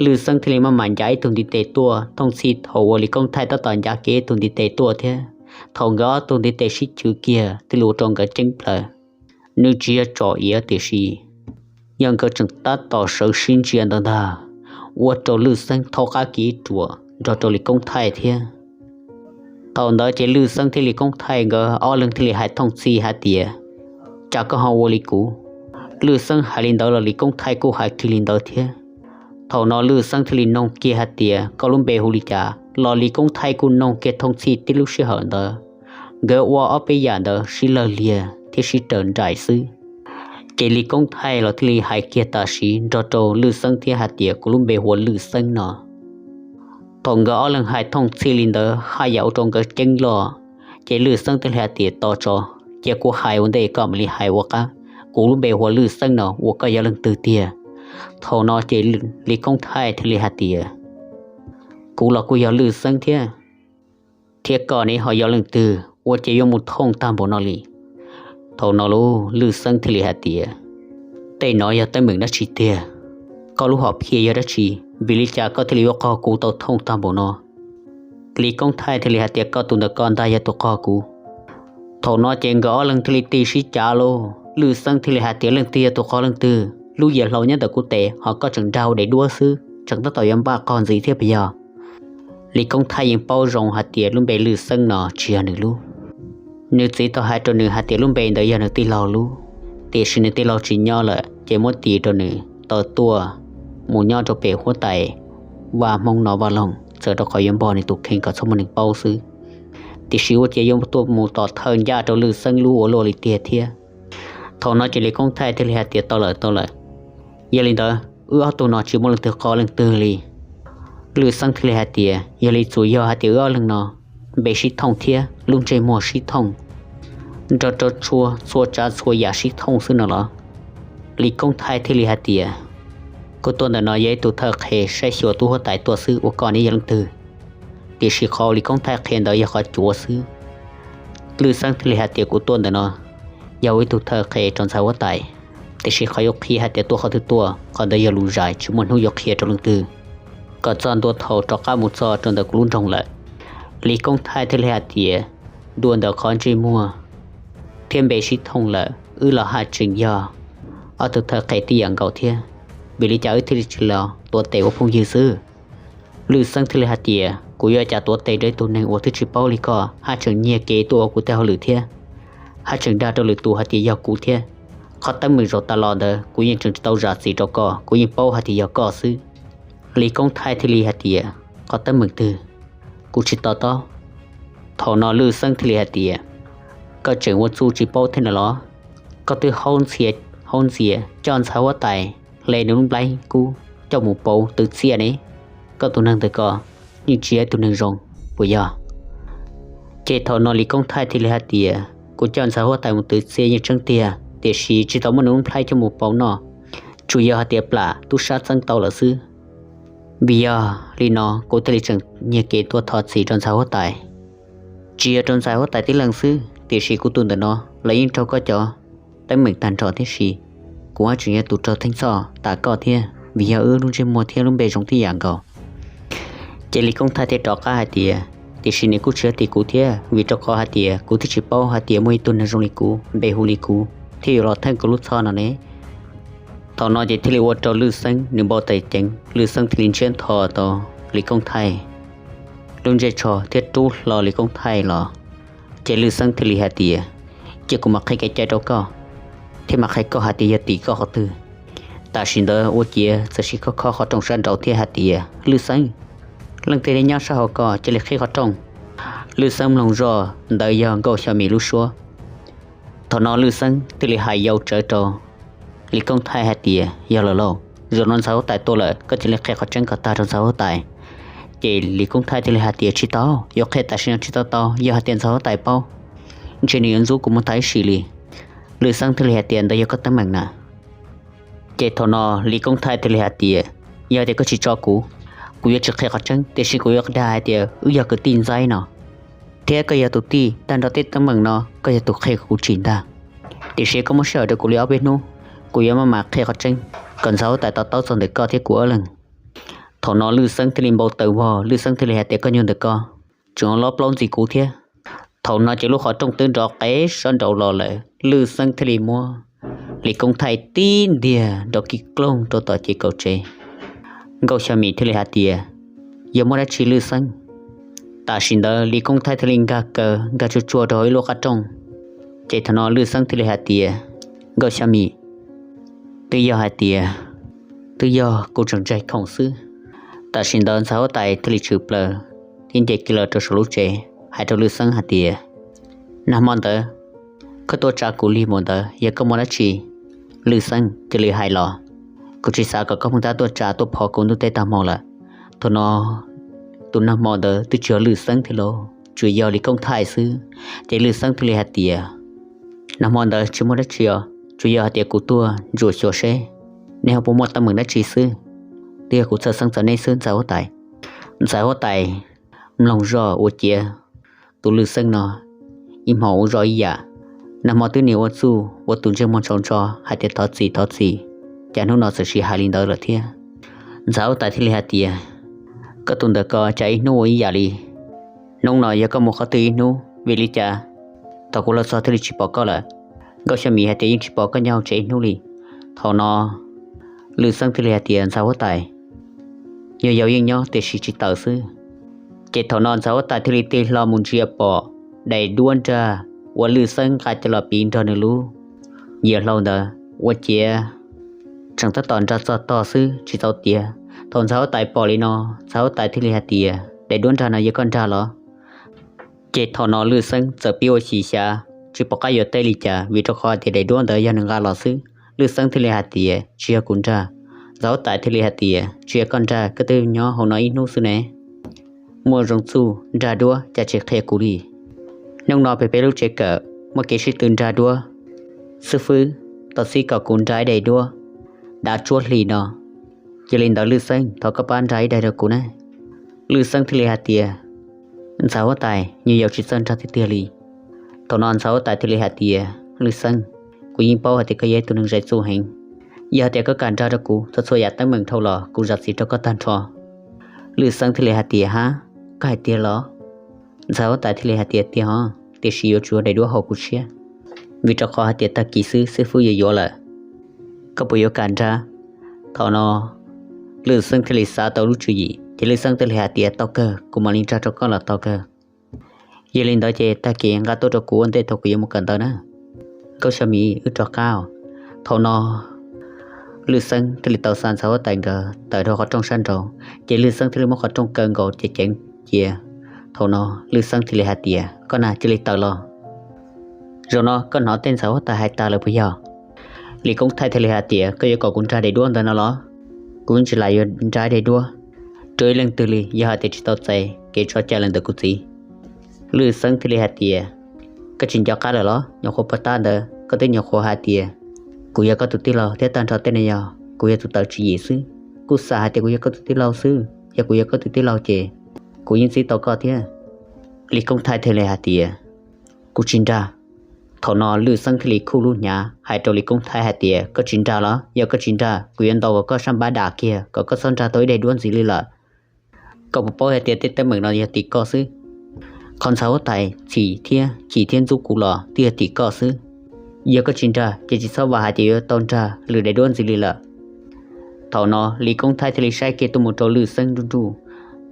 Lwj Xeeb thiaj li maj mam ncav ib tug ntiv tes tuaj thooj txhij thaum uas Lis Koob Thaij tab tom ncav kiag ib tug ntiv tes tuaj thiab. Thaum nkawd ob tug ntiv tes sib chwv kiag thiaj li ua rau nkawd ceeb plaws. Nws tsis yog tso iav tiam sis yog nkawd tseem tab tom sawv sib ntsia ntawd ntag, ua rau Lwj Xeeb thaub qab kiag ib ruam nrog rau Lis Koob Thaij thiab. Thaum ntawd ces Lwj Xeeb thiab Lis Koob Thaij nkawd ob leeg thiaj li hais thooj txhij hais tias, cas koj ho ua li kuv? Lwj Xeeb hais li ntawd los Lis Koob Thaij kuj hais kiag li ntawd thiab. Thaum no Lwj Xeeb thiaj li noog kiag hais tias koj lub npe hu li cas los Lis Koob Thaij kuj noog kiag thooj txhij tib lub sij hawm ntawd. Nkawd ua ob peb yam ntawd sib lawg liag thiab sib raws nraim xwb. Ces Lis Koob Thaij los thiaj li hais kiag tam sim nrog rau Lwj Xeeb thiab hais tias kuv lub npe hu ua Lwj Xeeb no. Thaum nkawd ob leeg hais thooj txhij li ntawd haj yam ua rau nkawd ceeb loj, ces Lwj Xeeb thiaj li hais tias tos tso, cia kuv hais ua ntej koj mam li hais ua qab. Kuv lub npe hu ua Lwj Xeeb no, ua koj yog leej twg tiag? Thaum no ces Lis Koob Thaij thiaj li hais tias, kuv los kuj yog Lwj Xeeb thiab, thiab koj ne ho yog leej twg ua cas yuav mus thooj tag npaum no li? Thaum no lub Lwj Xeeb thiaj li hais tias, tej no yog teeb meem dab tsi tiag? Koj lub hom phiaj yog dab tsi, vim li cas koj thiaj li yuav qog kuv tau thooj tag npaum no? Lis Koob Thaij thiaj li hais tias koj tus ntawm koj ntag yog tus qog kuv. Thaum no ces nkawd ob leeg thiaj li tig sib cav lauj. Lwj Xeeb thiaj li hais tias leej twg yog tus qog leej twg? Lub yias hlau nyob ntawm kuv tes ho koj tseem dag ua daim duab xwb, tseem tab tom yuav npaj qog ntxiv thiab puas yog? Lis Koob Thaij yeej paub zoo hais tias lub npe Lwj Xeeb no tsis yog nws lub. Nws txiv tau hais rau nws hais tias lub npe ntawd yog nws tij laug lub, tiam sis nws tij laug tsis nyob lawm ces muab tis rau nws tau tuaj mus nyob rau pem huab tais vaj Hmoob no vaj loog txawm rau qhov yuav npog nws tus kheej kom txhob muaj neeg paub xwb. Tiam sis ua cas yuav tuaj mus tom thawj ncaj rau Lwj Xeeb lub ua luaj li tiag thiab. Thaum no ces Lis Koob Thaij thiaj li hais tias tau lawm tau lawm, yog li ntawd wb ob tug no tsis muaj leej twg qog leej twg li. Lwj Xeeb thiaj li hais tias yog li tsuas yog hais tias wb ob leeg no npe sib thooj thiab lub ntsej muag sib thooj, nrog rau txhua tsav txhua yam sib thooj xwb no los? Lis Koob Thaij thiaj li hais tias kuv tuaj ntawm no yog ib tug thawj qhe saib xyuas tub huab tais tuaj xwb, ua koj ne yog leej twg? Tiam sis qhov Lis Koob Thaij qhia ntawd yog qhov cuav xwb. Lwj Xeeb thiaj li hais tias kuv tuaj ntawm no yog ua ib tug thawj qhe rau ntxhais huab tais, tiam sis qhov yuav qhia hais tias tuaj qhov twg tuaj, qhov ntawd yog lus zais tsis muaj hnub yuav qhia rau leej twg. Kom txog ntua thaum rov qab mus txog rau ntawm kuv lub nroog lawm. Lis Koob Thaij thiaj li hais tias dua ntawm qhov ntsej muag thiab npe sib thooj lawm, wb los haj tseem yog ob tug thawj qhe tib yam nkaus thiab, vim li cas wb thiaj li tsis los tuav tes ua phooj ywg xwb? Lwj Xeeb thiaj li hais tias kuv yuav cas tuav tes rau ib tug neeg uas twb tsis paub li koj haj tseem nyiag kev tuaj ua kuv tej hauj lwm thiab, haj tseem dag rau lwm tus hais tias yog kuv thiab. Qhov teeb meem zaum tas los ntawd kuv yeej tseem tsis tau zam txim rau koj, kuv yeej paub hais tias yog koj xwb. Lis Koob Thaij thiaj li hais tias qhov teeb meem twg? Kuv tsis to taub. Thaum no Lwj Xeeb thiaj li hais tias koj tseem ua txuj tsis paub thiab na los? Koj twb haub ntxhia haub ntxias coj ntxhais huab tais hle nws lub nplhaib kub coj mus pauv twv txiaj ne. Koj tus neeg ntawm koj yeej tsis yog ib tug neeg zoo puas yog? Ces thaum no Lis Koob Thaij thiaj li hais tias kuv coj ntxhais huab tais mus twv txiaj yeej tseeb tiag, tiam sis tsis tau muab nws lub nplhaib coj mus pauv noj, tsuas yog hais tias plam tub sab txeeb tau lawm xwb. Vim yog li no kuv thiaj li tseem nyiag kev tuaj thov txim rau ntxhais huab tais. Tsis yog rau ntxhais huab tais tib leeg xwb, tiam sis kuv tus ntawm no los yeej raug koj cov teeb meem tag nrho tib si. Kuv haj tseem yog tus raug theej txhoj tas koj thiab, vim yog wb lub ntsej muag thiab lub npe zoo tib yam nkaus. Ces Lis Koob Thaij thiaj rov qab hais tias tiam sis nws kuj tsis yog tim kuv thiab, vim rau qhov hais tias kuv twb tsis paub hais tias muaj ib tug neeg zoo li kuv npe hu li kuv thiaj yuav los theej kuv lub txhoj no ne. Thaum no ces thiaj li ua rau Lwj Xeeb nws npau taws ceev, Lwj Xeeb thiaj li ntsiab ntho tau Lis Koob Thaij lub ntsej tsho thiab rub hlo Lis Koob Thaij los. Ces Lwj Xeeb thiaj li hais tias cia kuv mam qhia kev cai rau koj, thiab mam qhia koj hais tias yog tim koj qhov twg. Tam sim ntawd ua ciav txawm sim khob khob qhov rooj sab nraud thiab hais tias Lwj Xeeb, leej twg nyob sab hauv ko cia li qhib qhov rooj. Lwj Xeeb mloog zoj ntawd yog Nkauj Xyo Mim lub suab. Thaum no Lwj Xeeb thiaj li hais yau tsawv rau Lis Koob Thaij hais tias yog lawm lauj, zaum no ntxhais huab tais tuaj lawm koj cia li qhia qhov tseeb kom tag rau ntxhais huab tais. Ces Lis Koob Thaij thiaj li hais tias tsis tau, yuav qhia tam sim no tsis tau tau, yog hais tias ntxhais huab tais paub ntshe nws yuav ntxub kuv mus tas ib sim li. Lwj Xeeb thiaj li hais tias ntawd yog koj teeb meem na. Ces thaum no Lis Koob Thaij thiaj li hais tias yog tias koj tsis tso kuv, kuv yuav tsis qhia qhov tseeb, tiam sis kuv yuav dag hais tias wb yog kwv tij ntxaib no, thiab koj yog tus tij tag nrho tej teeb meem no koj yog tus qhia kuv tsim ntag. Tiam sis koj muab sij hawm rau kuv li ob peb hnub, kuv yuav maj mam qhia qhov tseeb kom ntxhais huab tais to taub txog ntawm koj thiab kuv ob leeg. Thaum no Lwj Xeeb thiaj li npau taws vog, Lwj Xeeb thiaj li hais tias koj nyuag ntawm ko tseem lob plaub ntxim kuv thiab. Thaum no ces lub qhov rooj twb nrov qev sab nraud los lawm, Lwj Xeeb thiaj li muab Lis Koob Thaij tib ntiag nrov kis kloog rau tom ces kaum tsev. Nkauj Xyo Mim thiaj li hais tias yog muaj dab tsi Lwj Xeeb? Tam sim ntawd Lis Koob Thaij thiaj li nkag kaw nkag tsuag tsuag rau hauv ib lub qab rooj. Ces thaum no Lwj Xeeb thiaj li hais tias, Nkauj Xyooj Mim, twb yog hais tias, twb yog kuv tseem ntshai khoom xwb. Tam sim ntawd ntxhais huab tais thiaj li tshwm plaws thiab nce kiag los rau saum lub tsev hais rau Lwj Xeeb hais tias, Nag hmo ntawd koj tuaj tsa kuv li mus ntawd yog koj muaj dab tsi? Lwj Xeeb cia li hais los, Kuv tsis xav kom koj pheej tab tuaj tsa tuaj pho kuv ntuj teb tag hmo lawm. Thaum no tus nag hmo ntawd twb tsis yog Lwj Xeeb thiab los, tsuas yog Lis Koob Thaij xwb. Ces Lwj Xeeb thiaj li hais tias, Nag hmo ntawd tsis muaj dab tsi os, tsuas yog hais tias kuv tuaj ntsuam xyuas seb nej ho puas muaj teeb meem dab tsi xwb. Twb yog kuv txhawj xeeb txog nej xwb ntxhais huab tais. Ntxhais huab tais mloog zoj ua ciav tus Lwj Xeeb no ib hmo ua zoj ib yam. Nag hmo twb nim ua txuj ua tus ntsej muag ntsaus ntso hais tias thov txim thov txim, cas hnub no txawm sis hais li ntawd lawm thiab. Ntxhais huab tais thiaj li hais tias, Koj tus ntawm ko cas ib hnub ua ib yam li. Hnub no yog koj mus qhov twg ib hnub, vim li cas thaum kuv los txog thiaj li tsis pom koj lawm? Nkauj Xyooj Mim hais tias yeej tsis pom koj nyob hauv tsev ib hnub li. Thaum no Lwj Xeeb thiaj li hais tias, Ntxhais huab tais, nyuag yaus yeej nyob tiam sis tsis tawm xwb. Ces thaum no ntxhais huab tais thiaj li tig hlo mus ntsia pom daim duab nrag uas Lwj Xeeb nqa coj los piv nrog nws lub yias hlau ntawd ua ciav tseem tab tom nrag txog tog xwb tsis tau tiav. Thaum ntxhais huab tais pom li no, ntxhais huab tais thiaj li hais tias, Daim duab nrag no yog koj nrag los? Ces thaum no Lwj Xeeb txawm pib ua xyem xyav tsis pom qab yuav teb li cas, vim rau qhov tias daim duab ntawd yog nws nqa los xwb. Lwj Xeeb thiaj li hais tias, Tsis yog kuv nrag. Ntxhais huab tais thiaj li hais tias, Tsis yog koj nrag, koj twb nyob hauv no ib hnub xwb ne. Muaj zoo txuj nrag duab cas tsis qhia kuv li. Hnub no pem peb lub tsev kawm muaj kev sib tw nrag duab. Xib fwb tau txib kom kuv nrag ib daim duab dav tsuab hli no. Yog li ntawd Lwj Xeeb, thov koj pab nrag ib daim rau kuv na. Lwj Xeeb thiaj li hais tias, Ntxhais huab tais, nyuag yaus tsis txawj nrag tiag tiag li. Thaum no ntxhais huab tais thiaj li hais tias, Lwj Xeeb, kuv yeej paub hais tias koj yog ib tug neeg zais txuj heev. Yog hais tias koj kam nrag rau kuv txog txhua yam teeb meem dhau los kuv zam txim rau koj tag nrho. Lwj Xeeb thiaj li hais tias, Hab, koj hais tiag los? Ntxhais huab tais thiaj li hais tias, Tiag os, tiam sis yuav tsum yog daim duab haum kuv siab, vim rau qhov hais tias tag kis xwb xib fwb yuav yuav lawm. Koj puas yuav kam nrag? Thaum no Lwj Xeeb thiaj li xav tau lub tswv yim, ces Lwj Xeeb thiaj li hais tias, Tau kawg, kuv mam li nrag rau koj los tau kawg. Yog li ntawd ces tag kis nqa tuaj rau kuv ua ntej thaum kuv yuav mus kawm ntawv na. Nkauj Xyooj Mim, wb rov qab. Thaum no Lwj Xeeb thiaj li tau xa ntxhais huab tais nkawd tawm rau qhov rooj sab nraud, ces Lwj Xeeb thiaj li muab qhov rooj kaw nkaus ceev ceev cia. Thaum no Lwj Xeeb thiaj li hais tias, Koj na, cia li tawm los. Zaum no koj hnov tej ntxhais huab tais hais tag lawm puas yog? Lis Koob Thaij thiaj li hais tias, Koj yuav kom kuv nrag daim duab ntawd no los? Kuv tsis lam yuav nrag daim duab rau ib leej twg li yog hais tias tsis tau txais kev tso cai los ntawm kuv txiv. Lwj Xeeb thiaj li hais tias, Koj tsis nco qab lawm los? Nyuam qhuav puag ta ntawd koj twb nyuam qhuav hais tias kuv yog koj tus tij laug thiab tag nrho tej no yog kuv yog tus tawm tswv yim xwb. Kuj xav hais tias kuv yog koj tus tij laug xwb, yog kuv yog koj tus tij laug ces kuv yeej txib tau koj thiab. Lis Koob Thaij thiaj li hais tias, Kuv tsis nrag. Thaum no Lwj Xeeb thiaj li khuj lub hnyav hais rau Lis Koob Thaij hais tias, Koj tsis nrag los? Yog koj tsis nrag, kuv yuav ntaus kom koj sab npab dam kiag kom koj txhob nrag tau ib daim duab ntxiv li lawm. Koj puas paub hais tias tej teeb meem no yog tim koj xwb? Qhov ntxhais huab tais txhim thiab chim thiab ntxub kuv los twb yog tim koj xwb. Yog koj tsis nrag ces tsis txhob vam hais tias yuav tau nrag lwm daim duab ntxiv li lawm. Thaum no Lis Koob Thaij thiaj li saib kiag tuaj mus rau Lwj Xeeb nruj nruj,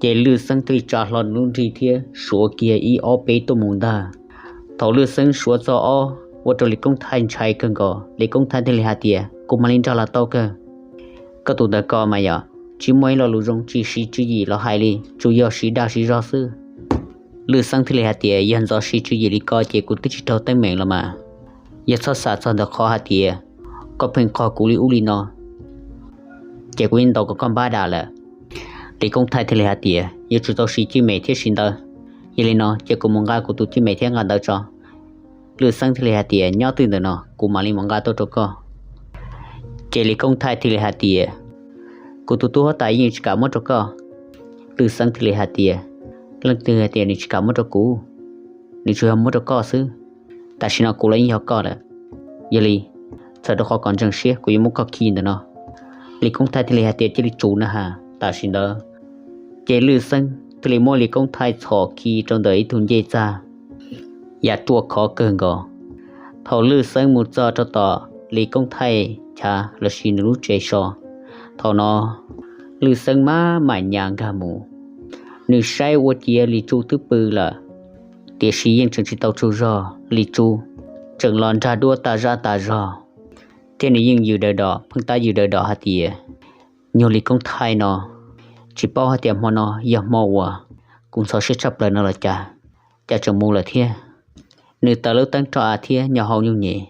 ces Lwj Xeeb thiaj li tsa hlo nws lub nrig thiab suav kiag ib ob peb tuaj mus ntag. Thaum Lwj Xeeb suav txog ob ua rau Lis Koob Thaij ntshai kawg nkaus, Lis Koob Thaij thiaj li hais tias, Kuv mam li nrag los tau kawg. Koj tus ntawm ko mas yog tsis muaj ib lo lus zoo tsis siv tswv yim los hais li, tsuas yog siv dag siv zog xwb. Lwj Xeeb thiaj li hais tias, Yog ntxov siv tswv yim li ko ces kuv twb tsis raug teeb meem los mas. Yog txhob xav txog ntawm qhov hais tias koj pheej qog kuv li ub li no, ces kuv yeej ntaus kom koj npab dam lawm. Lis Koob Thaij thiaj li hais tias, Yuav tsum tau siv cwj mem thiab siv ntawv. Yog li no ces kuv mus nqa kuv tus cwj mem thiab nqa ntawv tso. Lwj Xeeb thiaj li hais tias, Nyob twj ntawm no, kuv mam li mus nqa tuaj rau koj. Ces Lis Koob Thaij thiaj li hais tias, Kuv tus tub huab tais yeej tsis kam muab rau koj. Lwj Xeeb thiaj li hais tias, Leej twg hais tias nws tsis kam muab rau kuv? Nws tsuas yog muab rau koj xwb. Tam sim no kuv los yeej yog koj lawm. Yog li, txawm rau qhov kom ntseeg siab kuv yuav muab koj khi ntawm no. Lis Koob Thaij thiaj li hais tias, Cia li tsum na has. Tam sim ntawd ces Lwj Xeeb thiaj li muab Lis Koob Thaij txhom khi rau ntawm ib tug ncej txag, yam ruaj khov kawg nkaus. Thaum Lwj Xeeb mus txog rau tom Lis Koob Thaij chav lossis nws lub tsev so, thaum no Lwj Xeeb maj mam nyas nkag mus. Nws saib ua ciav Lis Tsu twb pw lawm, tiam sis yeej tseem tsis tau tsaug zog. Lis Tsu tseem los nrag duab tas zaj tas zog, thiab nws yeej yws daws dos, pheej tab yws daws dos hais tias, Nyuag Lis Koob Thaij no, tsis paub hais tias hmo no yog hmo uas kuv ntxhov siab tshaj plaws no los cas, cas tseem mus lawm thiab. Nws taws lub teeb roj av thiab nyo hau nyuj nyem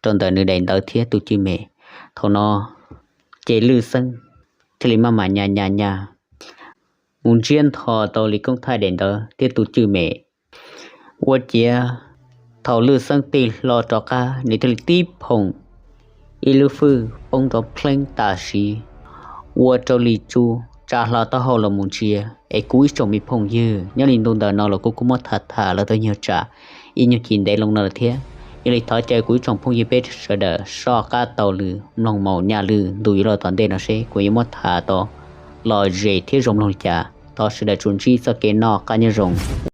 rau ntawm nws daim ntawv thiab tus cwj mem. Thaum no ces Lwj Xeeb thiaj li maj mam nyas nyas nyas mus ntsiab ntho tau Lis Koob Thaij daim ntawv thiab tus cwj mem. Ua ciav thaum Lwj Xeeb tig hlo rov qab, nws thiaj li tib phoom, ib lub fwj poob nrov plheeb tam sim, ua rau Lis Tsu tsa hlo taub hau los mus ntsia. Es kuv ib tsoom me phooj ywg, nyob li ntu ntawm no los kuv kuj muab tham tham los tau nyuag tsam ib nyuag ci ntev loo no lawm thiab. Yog li thov caw kuv ib tsoom phooj ywg peb sawv daws soj qab taug lw mloog Maum Nyaj Lwj ntu yuav los tom ntej no seb kuv yuav muab tham tau lom zem thiab zoo mloog li cas. Thov sawv daws tsuas ntsib txoj kev noj qab nyob zoo.